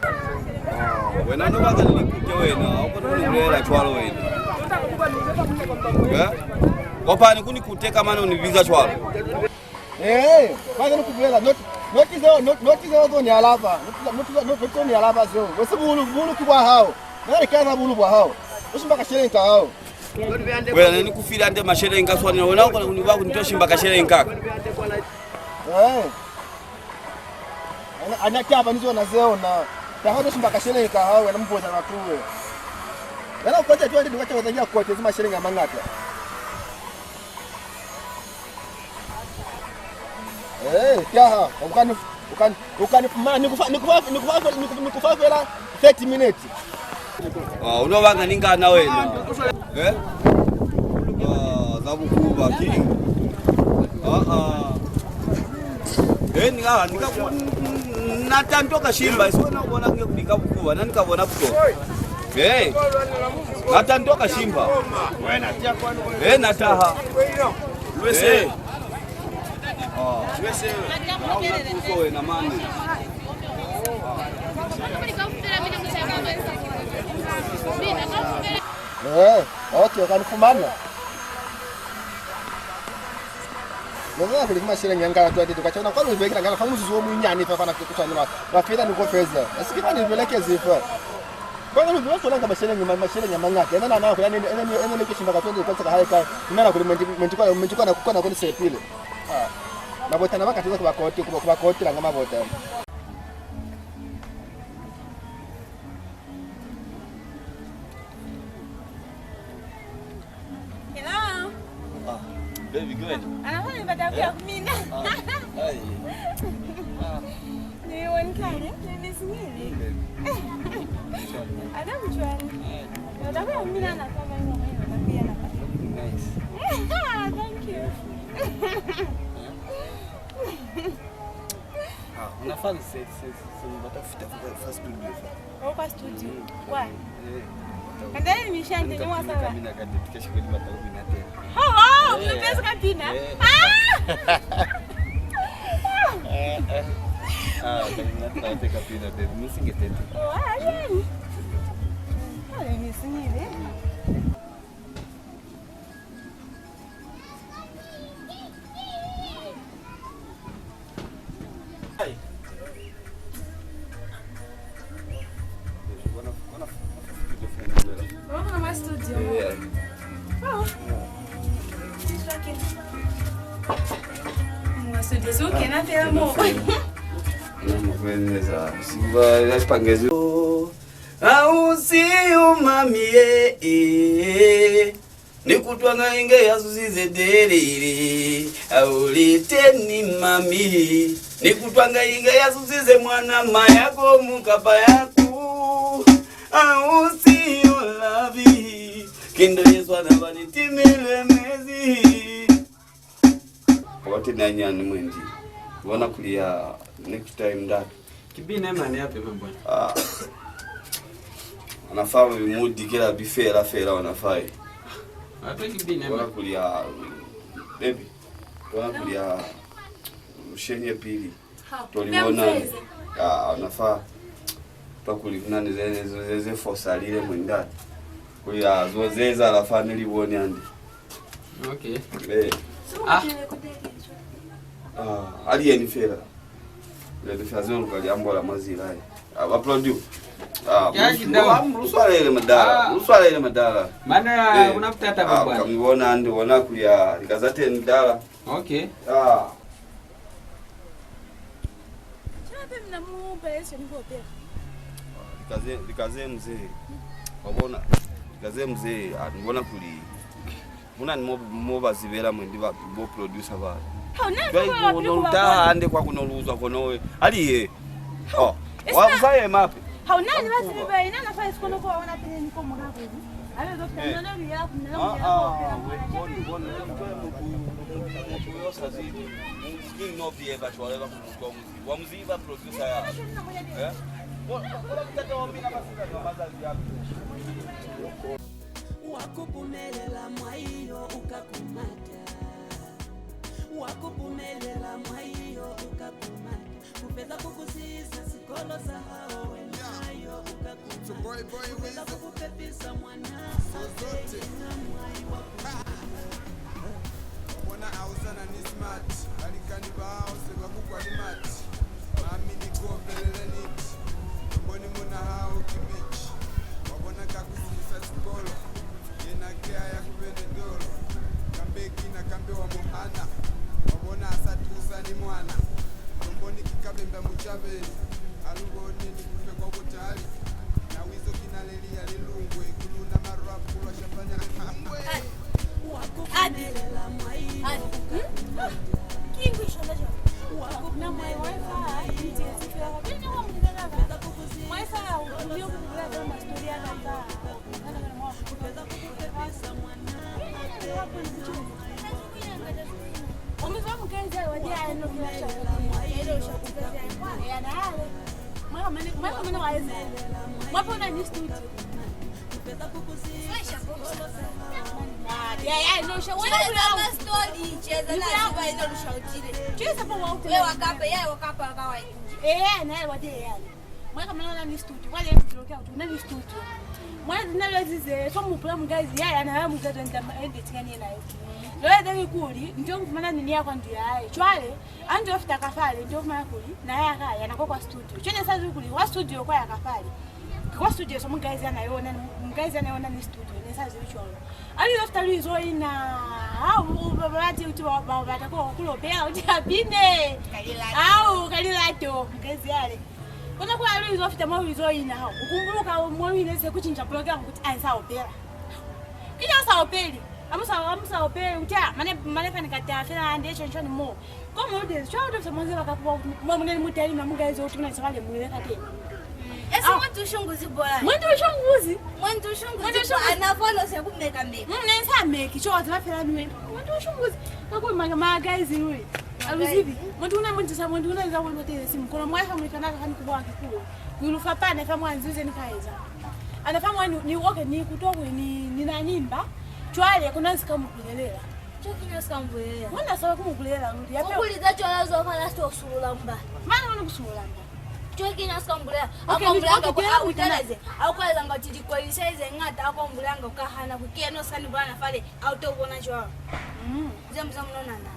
Ah, wena no baka ni kute wena, uko ni bulela cwalo wena. Eh? Kopani kuni kute kama no ni biza cwalo. Eh, kwanza ni ku bulela, not, not zeo, not, not zeo zo ni alaba, not, not, not, not zo ni alaba zeo. Wesi buhulu, buhulu ki bwa hao. Na le kaza buhulu bwa hao. U shimba ka shilling ka hao. Wena ne ni ku file hande mashilling ka swanela. Wena u kona ku ni ba ku ni to shimba ka shilling ka ka. Eh. Ana, ana taba ni zona zeo na. Taha u to shimba ka shilling ka hao, wena muboza na tuwe. Wena u kote tuwe, ndi ka taba za ya kote, zi mashilling a mañata. Eh, taha, u ka ni, u ka ni, u ka ni fumana, ni ku fa, ni ku fa, ni ku fa, ni ku, ni ku fa fela thirty minutes. Ah, u no banga ni ngana wena. Eh? Ah, za bukuba, king. Ah, ah. Eh, ni ka, ni ka ku, na tanto ka shimba, isi wena u bona nge kuli ka bukuba, na ni ka bona buto. Eh, na tanto ka shimba. Eh, na taha. Eh. Eh, okay, u ka ni fumana. Nozana kuli ki masheleñi a ngala twatete, ka cona kwa lu bekela ngala fa muzuzu o munyani fa, fana ku swanela ba fela ni ku feza. Esi ki fa ni belekezi fa. Kwanza lu bula sola nga masheleñi, ma-, masheleñi a mañata. Ena na, na kuli ene, ene, ene, ene ki shimba ka twenty kwanza ka hae ka. Ina na kuli mwendi, mwendi kwa, mwendi kwana, kwana kuli sepile. Ah. Mabota na ba ka teza ku ba koti, ku ba, ku ba kotela nga mabota. Hello. Ah, baby, good. Ana fana ni bata ku ya ku mina. Ah, ai. Ah. Ni woni kale, ni ni sinyile. Baby. Ana mutwani. Ai. Ni bata ku ya ku mina na kwa mwa mwa na ku ya na kwa. Nice. Thank you. Ah, una fani se, se, se, se ni bata ku fita fa, fa studio fa. Oh, kwa studio. Mm. Kwa? Eh. Kanda ni mishande ni wasala. Mina ka date ka shikwe ni bata ku mina tena. Oh, wow, eh, mupezi ka pina. Eh. Ah! Eh, eh. Ah, ka mina tena te ka pina, baby. Musinge tena. Oh, ah, yeah. Ah, ni singile. Mama, mama, studio. Yeah. Oh. Mama, studio. So, can I tell more? Mama, when is, uh, Simba, let's pangezi. Ausi yo mami, eh, eh. Ni kutwanga inge ya zuzize delele, a u li teñi mami. Ni kutwanga inge ya zuzize mwana ma ya komu kapa ya ku. A u si yo labi, kindo ye swana ba ni timile mezi. Wa tena nyani mwendi. Bona kuli ya next time that. Ki bine mane ya pema bwana. Ah. Ona fa mu dikela bi fela fela ona fa. Ape ki bine mane. Bona kuli ya, baby. Bona kuli ya, u shenye pili. To li bona. Ah, ona fa. Twa kuli ku na ni ze, ze, ze, ze fosalile mwendi. Kuli, ah, zo ze ezahala fa ne li boni hande. Okay. Eh. Ah. Ah, ali yeni fela. Leti fa zeo lu ka li ambola mwa nzila ye. Ah, ba produ-, ah, ya lu swalele madala. Ah. Lu swalele madala. Mana, eh, ku na butata bwa bwani? Ka mi bona hande, bona kuli, ah, lika za teñi dala. Okay. Ah. Chape mina mu ba ese ni kopela. Lika ze, lika ze mzee. Wa bona? Lika ze mzee, ah, ni bona kuli Mu na ni mo, mo ba zibela mwendi ba, bo producer ba. Cwale ku no lu taha hande kwa ku no lu uzwa kono we. Ali ye. Oh. Wa, u sa yema hape. Ha u na ni ba zibi ba ina na fa isikono kwa ona pele ni ko mora kuli. Ale zo fita nona lu ya ku nna. Ah, ah, we, boni, boni, mtu yo sa zibi. King no pie ba cwale ba ku mutwa muzi. Wa mu ziba producer ya. Eh? Bo, bo, bo, tata wa mina ba fika kwa mazazi ya. Wa ku pumelela mwa iyo u ka kumata. Wa ku pumelela mwa iyo u ka kumata. Ku feza ku ku siisa sikolo sa hao wena yo u ka kumata. Ku feza ku ku pepisa mwana hape yena mwai wa ku. Wa bona ha u sa na ni smart, balikani ba hao se ba ku kwa ni mati. Mami ni ku opelele niti. Mboni muna hao ki bitch. Wa bona ka ku siisa sikolo. Yena ke a ya ku Benedoro. Kambe kina kambe wa mu hana. Wa bona a sa tusa ni mwana. Mboni ki kabemba mucabeli. A lu bone ni ku fe kwa butali. Na wizo ki naleli ya lilungwe. Ku luna marwa ku lwa shapanya lilungwe. Adi. Adi. Hmm? Ki English ona jwale? Na my wife, ah, ni tezi fela. Pele wa mbulela ka. My wife, ah, u yo ku bulela ka ma story ya ka. Wa mu zwa mukenzi wa dia eno kila sha. Ile usha kukaza ya kwa ya na yale. Mwa kamane, mwa kamane wa eze. Mwa pona ni studio. Ya, ya, no, sha, wena kama story, cheza na ziba ino lushautile. Cheza pa wa utile. Wewe wakape, ya wakapa kawa. Eh, na wa de ya. Mwa kamana na ni studio, kwa le studio kwa tu, na ni studio. Mwa na le zize, so mu pula mugazi, ya, ya, na ya mugazi nda ende tingani na yo. Lo ya de kuli, ndio mfumana ni ya kwa ndio ya. Chwale, ande ofita kafale, ndio mfumana kuli, na ya ka, ya na kwa studio. Chene sa kuli, wa studio kwa ya kafale. Kwa studio so mu guys ana yona, mu guys ana yona ni studio, ne sa zibi cwalo. Ali after lu izo ina, ha, u, u, ba, ba, ti, ti, ba, ba, ba, ta ko, ku lopela, uti a bine. Kalilata. Au, kalilato, mu guys ale. Kona ku alu izo fita mo izo ina, ha. U kumbuluka mo ine se ku cinca program kuti a sa opela. Kija sa opeli. Amusa, amusa opeli, uti a, mane, mane fani kata, fela ande, chon, chon, mo. Kwa mudezi, cwale uto fisa mwanze baka kuba kuti mwa muneni mutali na mugaezi uti kuna isabale mwile kateni. Ese mwendi ushunguzi bola. Mwendi ushunguzi. Mwendi ushunguzi. Mwendi ushunguzi. Ana fono se kumeka meka. Mm, nensa meki, cho ziba fela niwe. Mwendi ushunguzi. Kakuli ma, ma guys niwe. Aluzibi. Mwendi una mwendi sa, mwendi una za wendo tele simu. Kono mwa fa mwikana ka kani kubwa kikulu. Kwilu fa pane fa mwanzi uze ni kaeza. Ana fa mwa ni, ni okay ni kutokwe ni, ni na nyimba. Cwale kuna nsika mukulelela. Cwale ki na sika mbulela. Mwana saba ku mu bulela luli. Yape. Ku buliza cwala zo fa last o sulula mba. Mane wona ku sulula mba. Cwale ki na sika mbulela. Okay, a ka mbulela nga ku a uteleze. A u ka eza nga kuti likweli se ze ñata, a ka mbulela nga ku ka hana ku keno sani bana fale, a u to bona cwalo. Mm. Ze mbuza munonana.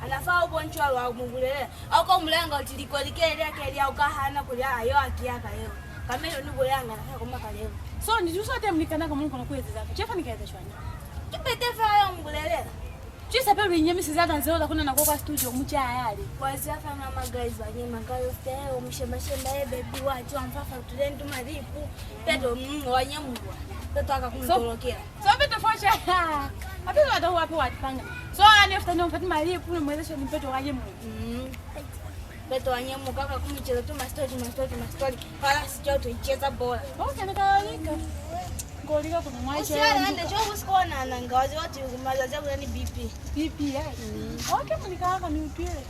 Ana fa u boni cwalo, a mu bulela. A u ka mbulela nga kuti likweli ke lya ke lya u ka hana kuli a yo a ki ya ka yeo. Kamele ni bulela nga na fa kuma ka leo. So, ni tusa te mlikana ka muli kona ku ezeza. Jefa ni ka eza cwani. Ki bete fa yo mbulelela. Cisa pelu inyemisize ata nzeo za kuna nako kwa studio mucaya yale. Kwa zia fana ma guys ba nyema ka yo fita yo mushemba shemba ye baby wa twa mfafa tulendu malipu. Peto mm wa nyemulwa. Peto aka kumtolokela. So peto fosha. Ape wa tahu wapi wa tipanga. So ane fita no fati malipu no mwelesha ni peto wa nyemulwa. Mm. Beto wa nyemuka ka ku mi ceza tu mastori, tu mastori, tu mastori. Pala si cwalo to iceza bola. Okay, ni ka lika. Ngo lika ku ni mwa ceza. Usiana ande cwalo ku si kona nanga wa ziba kuti ku mazazi a ku na ni B P. B P, eh? Mm. Okay, mu ni ka ka ni utwile.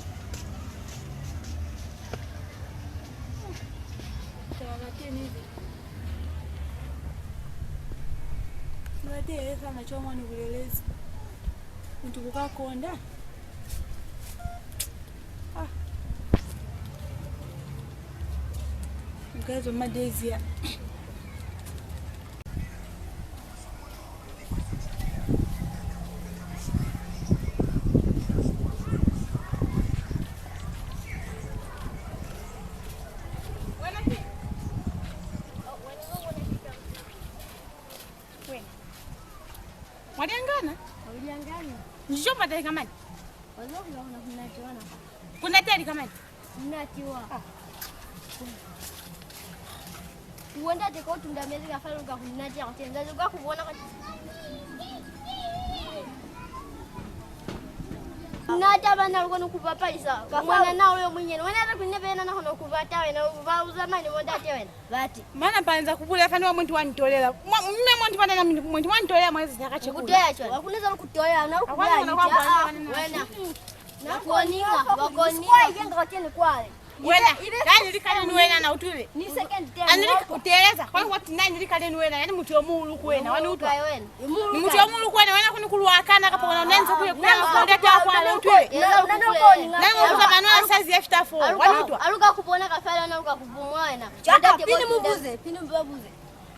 Taba ka teni. Ni ba tele fana cwalo mwa ni bulelezi. Mutu ku ka konda. Ah. Guys, on my days here. Wena. Mwaliangana? Mwaliangana. Njicho patali kamani? Wazo kula kuna kunati wana. Kunati ali kamani? Kunati wa. Ah. Uwenda teko tunda mezi ka falu ka kunati ya kutenza, ka kubona ka. Nata bana lukoni kubapalisa. Ka mwana na uyo mwenyene. Wena ata kunebe na na kono kubata wena, uba uzamani mondate wena. Bati. Mana panza kubula fani wa muntu wanitolela. Mwa-, mme muntu bana na muntu, muntu wanitolela mwezi zaka chekula. Kutoya chwa. Wakuneza kutoya na. Akwana kubula na kwa niti. Ah, ah, wena. Nakoninga, wakoninga. Kwa yenga wateni kwale. Wena, nani likale ni wena na utwile? Ni second time. Ani lika-, uteleza, kwa hiyo nani likale ni wena, yani mutu yo muulu ku wena, wani utwa? Ni mutu yo muulu ku wena, wena kuni kulwakana kapa wena unenze kuye kuya makonde ta kwa le utwile. Nani mutu za manuela size ya fita fo, wani utwa? Aluka kubona ka fela, na aluka kubumwa wena. Chaka, pini mubuze, pini mubuze.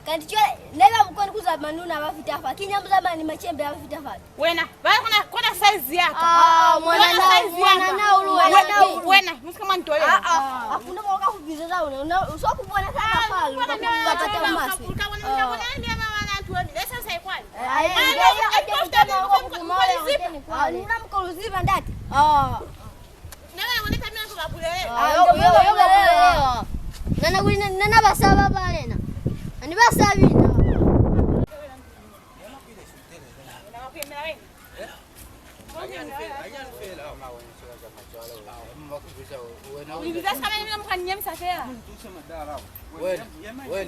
Kanti cwale, neba bukoni kuza manuna ba fita fa. Ki nyambo za mani macembe ba fita fa. Wena, ba kona, kona size ya ka. Ah, mwana na, mwana na ulu, wena na ulu. Wena, musika mwa ntolela. Ah, ah. Akuna mwa ka kubiza za una. Una, uswa kubona sana fa, uka kubata maswe. Uka bona, uka bona, ni mama na tuwe, ni lesa sa ikwali. Ah, eh, ah, nuna mkoluziba ndati. Ah. Nana kuli nana basaba balena. Ani basabi na.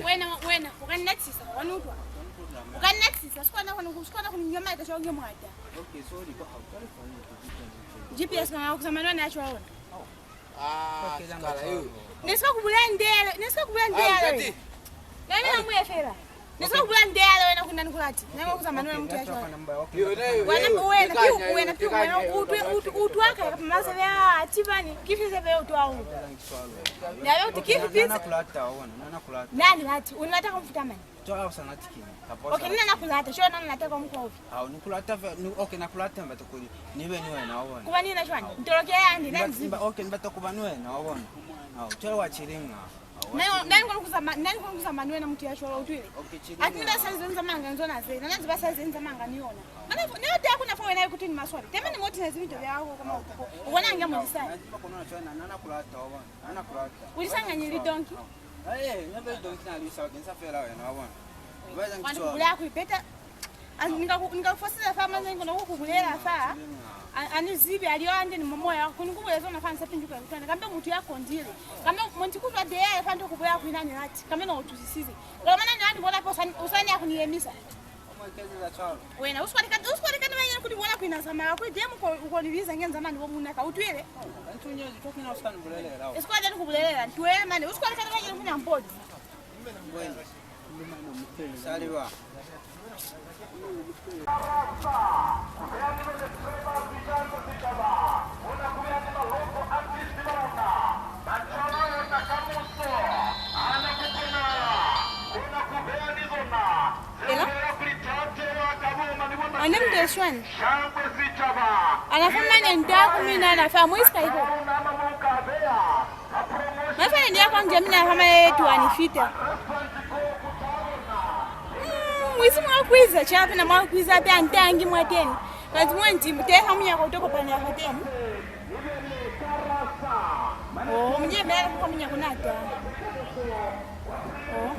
Wena, wena, ukaninatisisa, wani utwa? Ukaninatisisa, sikona kuni, sikona kuni nyama ita shonge mwata. G P S kana kuza manwana ya chwaona. Ah, sikala yo. Nesika kubula ndele, nesika kubula ndele. Nani na mwe fela. Nesika kubula ndele wena kuna nikulati. Nani kuza manwana mutu ya chwaona. Wena, wena, piu, wena, piu, wena, utwe, utwe, utwa ka mazele a tibani. Kifi se be utwa u. Nalo uti kifi pizza. Nani lati, unilata kwa mfuta mani. Cwale ha u sa nati kiñi? Kapa u sa nati kiñi? Okay, nina na ku lata. Cwale na ni lata kwa mukwa ufi? Au, ni ku lata fe, ni, okay, na ku lata, ni bata kuli ni be ni wena, wa bona. Ku ba ni wena cwañi? Ni tolokele hande, na ni zibe. Ni bata, okay, ni bata ku ba ni wena, wa bona. Au, cwale wa cilinga. Na ni kona ku zamaya, na ni kona ku zamaya ni wena mutu ya cwalo, utwile? Okay, cilinga. Ati ni ba size nza manga nzona ze, na na ziba size nza manga ni yona. Mana fo, ni yo tea kuna fo wena ikuti ni maswabi. Tema ni moti na zibi nto ya hao kwa mautuko. U bona nge mulisa. Na ziba kono na cwale na, na, na ku lata, wa bona. Na, na ku lata. Ulisanganye lidonki. Eh, nebe donki na lisa bakeng sa fela wena, wa bona. Wani bula ku ipeta. Ani nga ku, nga fosela fa manze ngona ku kubulela fa. Ani zibi aliyo ande ni momoya ku ni kubulela zona fa nsa pinduka kutana. Kambe mutu ya kondile. Kambe monti kutwa de ya fa ndo kubulela ku ina ni lati. Kambe no utusisize. Kwa mana ni andi bona ko usani ya kuniyemisa. Wena, usikwalika, usikwalika ni banyana kuli bona kwina zamaya, kuli demu ko, uko ni biza nge nzamani bo munna ka, utwile? Isikwalika ni ku bulelela, ntwele mane, usikwalika ni banyana kuli ampoli. Wena. Saliwa. Ela. Ane muteshwani. Ana fa mane nda ku mina na fa muisika iko. Mafana ni ya kwa nje mina fa mane tu ani fita. Mm, mwisi mwa kwiza chape na mwa kwiza pe antangi mwa teni. Kanti mwe nti muteka munyako utoko pane ya fa teni. Oh, mnye mele kwa munyako nata. Oh.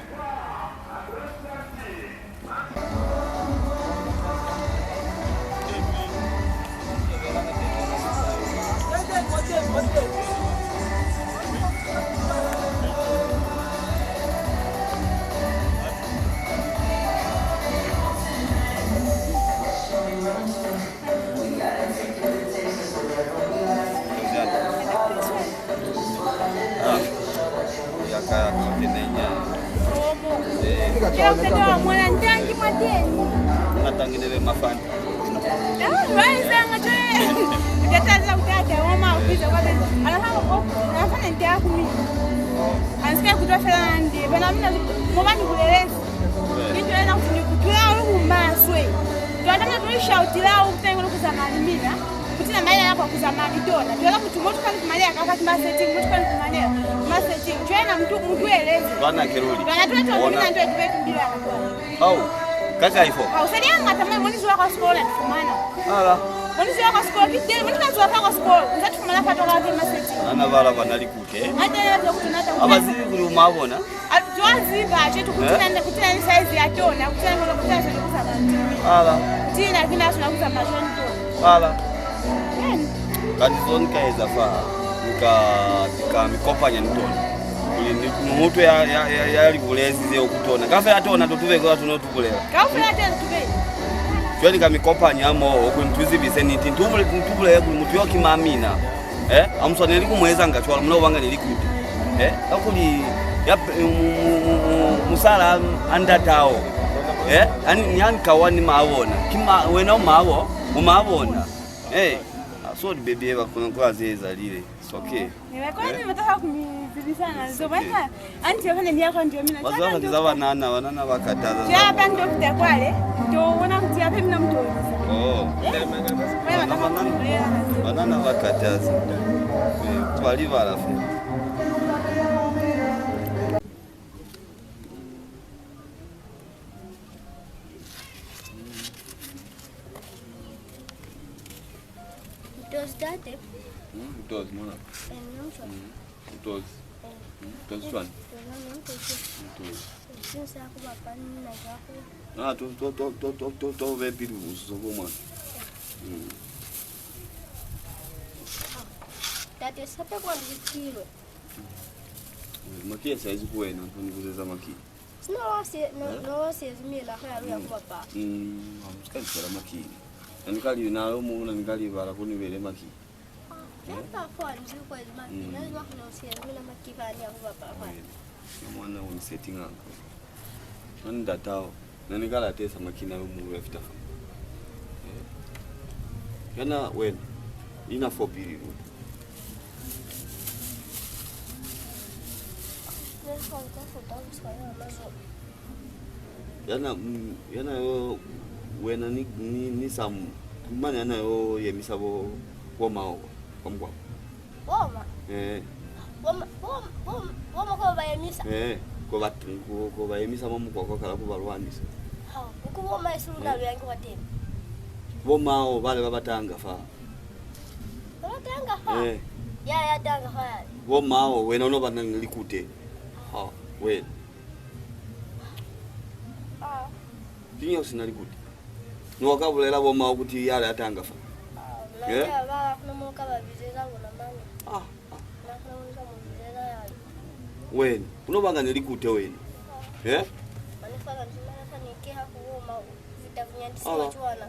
Sika ikutwa fela hande, bana mina mo ba ni bulelezi. Ki nto yena kuti ni kutwile hahulu bumaswe. Twa tama tuli shautile hahulu kutenge ni ku zamaya ni mina. Kuti na maila ya kwa ku zamaya ni tona. Twa kuti mutu ka ni fumanela ka, ka ma setting, mutu ka ni fumanela ma setting. Twa yena mutu, mutu elezi. Bana ke luli. Bana twa twa mina nto etibe tumbila ka kwa. Au, ka kai fo? Au, seli ya ngata mwe, moni zwa kwa sikolo na fumana. Ala. Moni zwa kwa sikolo, ki tele, moni ka zwa kwa sikolo. Nza fumana fa tola ke ma setting. Ana bala bana li Ke? Abazibi kuli umabona. Ala. Kutina kina sona kuza majoni to. Ala. Kanti zo nikaeza fa, nika, nika mikopanya ni tona. Kuli ni, ni mutu ya, ya, ya, ya libulezi zeo kutona. Kafe ya tona to tubekela tuno tubulela. Kaufela tena tubeli. Cwale nika mikopanya mo, kuli tuzibise niti. Ntubule, ntubulele kuli mutu yo ki mamina. Eh, amuswaneli kumuezanga cwalo, muna ubanga ni likute. Eh, kakuli ya, mu, mu, mu, mu, musala a ndatao. Eh, ani, ni ani kawa ni mabona. Ki ma, wena umabo, umabona. Eh, so di baby eba kuna kwa zeza lile. It's okay. Ni ba kwa ni bata ku mi zibisa na zo. It's okay. Anti yafanya ni yako ndio mimi nataka. Bazaba ni za banana, banana ba kataza. Ya bantu kuta kwale. Ndio uona mtu yape mimi namtolisa. Oh. Eh? Kwa hiyo nataka kumbea. Banana ba kataza. Eh, twalibala fe. Utozi tate. Mm, utozi mwana. Eh, mwana. Mm, utozi. Eh. Mm, utozi cwani? Utozi. Utozi. Sinsa ku bapa ni na za ku. Ah, to, to, to, to, to, to, to, be pili buzo bo mwana. Mm. Tate sape kwa ndikilo. Makia saizi ku wena, nto ni kuzeza makia. Sina wa se, no, eh? No wa se zimela kwa ya ku bapa. Mm, amusikalisela makia. Na ni kali na yo mu, na ni kali bala ku ni bele makia. Yata fo anzi kwa makia, na ni wa ku no se zimela makia ba ni ya ku bapa kwa. Na mwana u ni setting ako. Na ni datao. Na ni ka latesa makina yo muhulu ya fita fa. Eh. Yana wena, ina fo pili luta. Yana, mm, yana yo, wena ni, ni, ni Samu. Mane yana yo yemisa bo, bo mao kwa mukwakwa. Boma? Eh. Boma, boma, boma, boma ko ba yemisa? Eh, ko ba, ko, ko ba yemisa mwa mukwakwa kala ku ba lwanisa. Ha, ku boma isi luna lu yangi kwa teni. Bo mao bale ba ba tanga fa. Ba ba tanga fa? Eh. Ya, ya tanga fa yale. Bo mao, wena uno ba na ni likute. Ha, wena. Ah. Kiñi u si na likute? No ka bulela bo mao kuti yale a tanga fa. Ah, eh? Ba, kuna mo ka ba bizeza bona mane. Ah, ah. Na kuna mo ka mo bizeza yale. Wena, uno banga ni likute wena. Ah. Eh? Mane fa kanti mane fa ni ke ha ku bo mao fita kunyandisiwa cwana.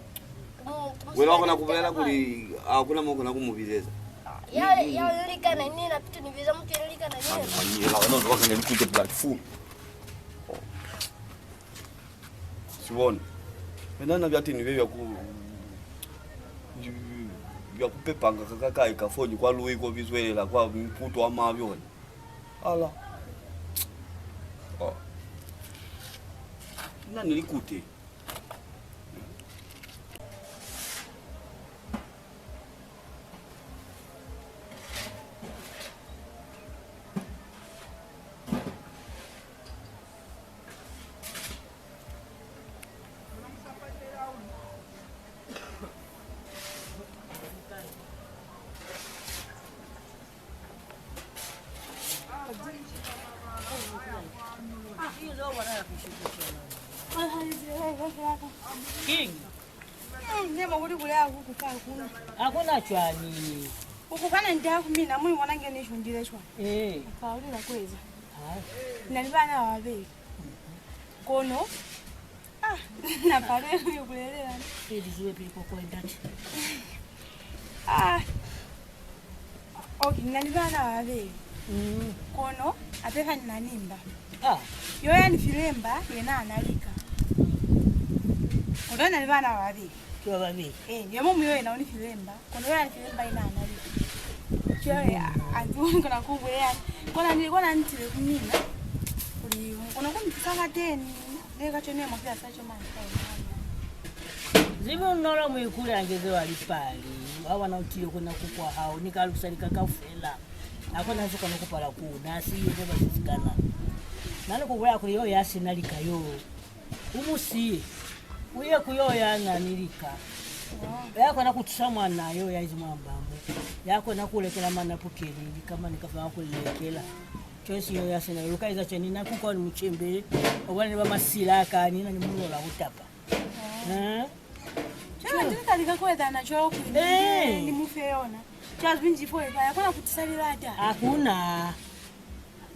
Wena wa kona ku bulela kuli ha ku na mo kona ku mu bizeza. Ah, ya, ya likana ni na pitu ni biza mutu ya likana ni. Mane, mane, yela wena uno banga ni likute blood full. Si bona. Mina na bya teni bya ku, bya ku pepanga ka, ka kai ka foni kwa lui ko bizwelela kwa mputo wa mabi ona. Ala. Oh. Na ni likute. Kiñi? Mm, nema kuli kule akuku fa kuna. Hakuna cwani. Ukukana ntaku mina, muibona nge ni shundile cwani. Eh. Fa ulila kweza. Hai. Na ni bana ba babeli. Kono, ah, na palelwa ku yo bulelela. Pili ziwe pili kwa kwa ndate. Ah. Okay, ni na ni bana ba babeli. Mm. Kono, hape fa ni na ni mba. Ah. Yo ya ni file mba, yena a na lika. Kono ni na ni bana ba babeli. Ki ba babeli? Eh, yo mumu yo yena u ni file mba. Kono yo ya ni file mba, yena a na lika. Cwale, a, a nzi u kona ku bulela. Kona ni, kona ni tile ku mina kuli mu kone ku ni tusa ka teni. Ne ka cwene mwa kilasi ya coma ni ka ona. Zibunolo muikuli angeze wa lipali, wa bona u tile kona ku kwa hao, ni ka lukisa lika kaufela. Ha kona se kona ku pala ku na, si yene ba sisikana. Na ni ku bulela kuli yo ya sina lika yo, u mu siye. U ye ku yo ya na ni lika. Ya kona ku tusa mwana yo ya izi mwa mbambo. Ya kona ku lekela manapukeni, lika mane ka funa ku lekela. Choice yo ya sina, lu ka eza cwani na ku kwa ni muchembele, obona ni ba masila ka ni na ni mulola ku tapa. Eh? Cwale ndi ka lika ku eza na cwalo kuli ni mu fe yona. Cwale binji fo ya kona ku tisa lilata. Hakuna.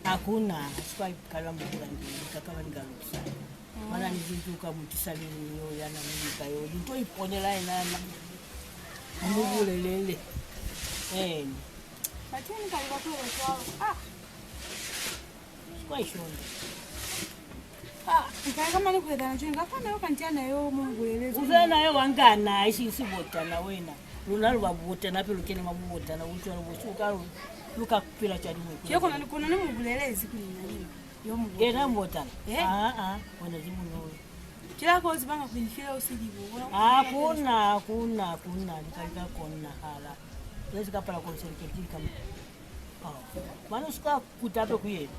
Hakuna. Sikwa kala mu kula ndi ka kala ni ka lukisa. Mwana ni zintu ka mu tisa ni yo ya na mu lika yo. Ni to iponela yena na mu bulelele. Eh. Batili ni ka lika ku eza cwalo. Ah. Sikwa ishonda. Ah, nka kama ni ku eza na cwalo, nka fana yo kanti ana yo mu bulelezi. U ze na yo wa ngana, ishi si botana wena. Luna lu ba botana, pe lu kene mwa bubotana, u cwalo bo suka lu, lu ka pila cwani mwe. Ye kona ni, kona ni mu bulelezi kuli na ni yo mu botana. Yena mu botana? Eh. Ah, ah, wena zi bunolo. Kila ko zibanga kuli ni file u sili bo. Hakuna, hakuna, hakuna, lika, lika konahala. Lezi ka pala concentrate kama. Oh. Mane u si ka kuta hape ku yena.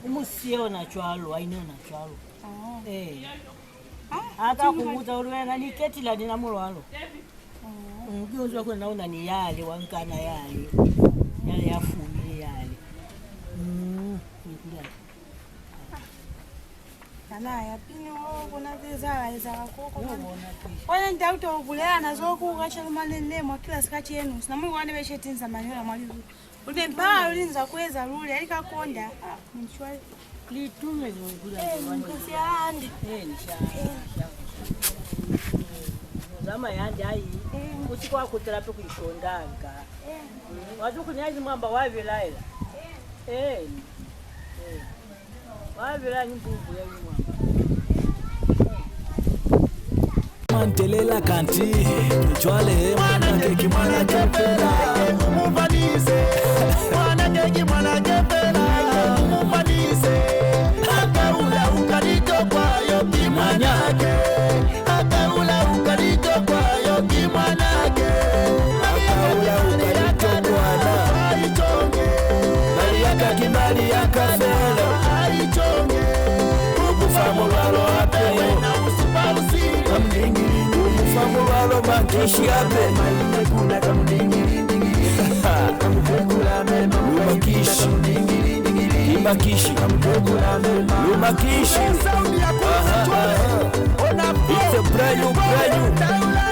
U mu siye ona cwalo, a ine ona cwalo. Oh. Eh. Ah, a ka ku buza kuli wena ni ketila ni na mulwalo. Oh. Mm, ki uzwa kuli na una ni yale wa nkana yale. Yale ya fumile yale. Mm, ni kuli yale. Kana ya pili wo, bona ze za eza ka koko. Bona nta uto bulela na zo ku ka chelu manene mwa kilasi kacenu. Sina mwi wane be shetinza manyola mwa lizu. Uli be mpala luli nza ku eza luli, ali ka konda. Ah, mchwali. Litume zo kula. Eh, mkosi ande. Eh, nisha. Zama yande ai. Eh. Kuti kwa kutela pe ku ikondanga. Eh. Watu kunyazi mwamba wa bilaela. Eh. Eh. Mantelela kanti cwale mwanake ki mwanake fela. Mumubanize. Mwanake ki mwanake fela. Mumubanize. Akaula ukalitokwa yo ki mwanake. Akaula ukalitokwa yo ki mwanake. Akaula ukalitokwa na. Aichonge. Mali ya ka ki mali ya ka fela. Aichonge. Ukufa mulwalo hape. Wena usipa usile. Kamdingili. Ukufa mulwalo makishi hape. Maile kuna kamdingili. Lubakishi. Lubakishi. Lubakishi. Aha, aha. It's a brand new, brand new.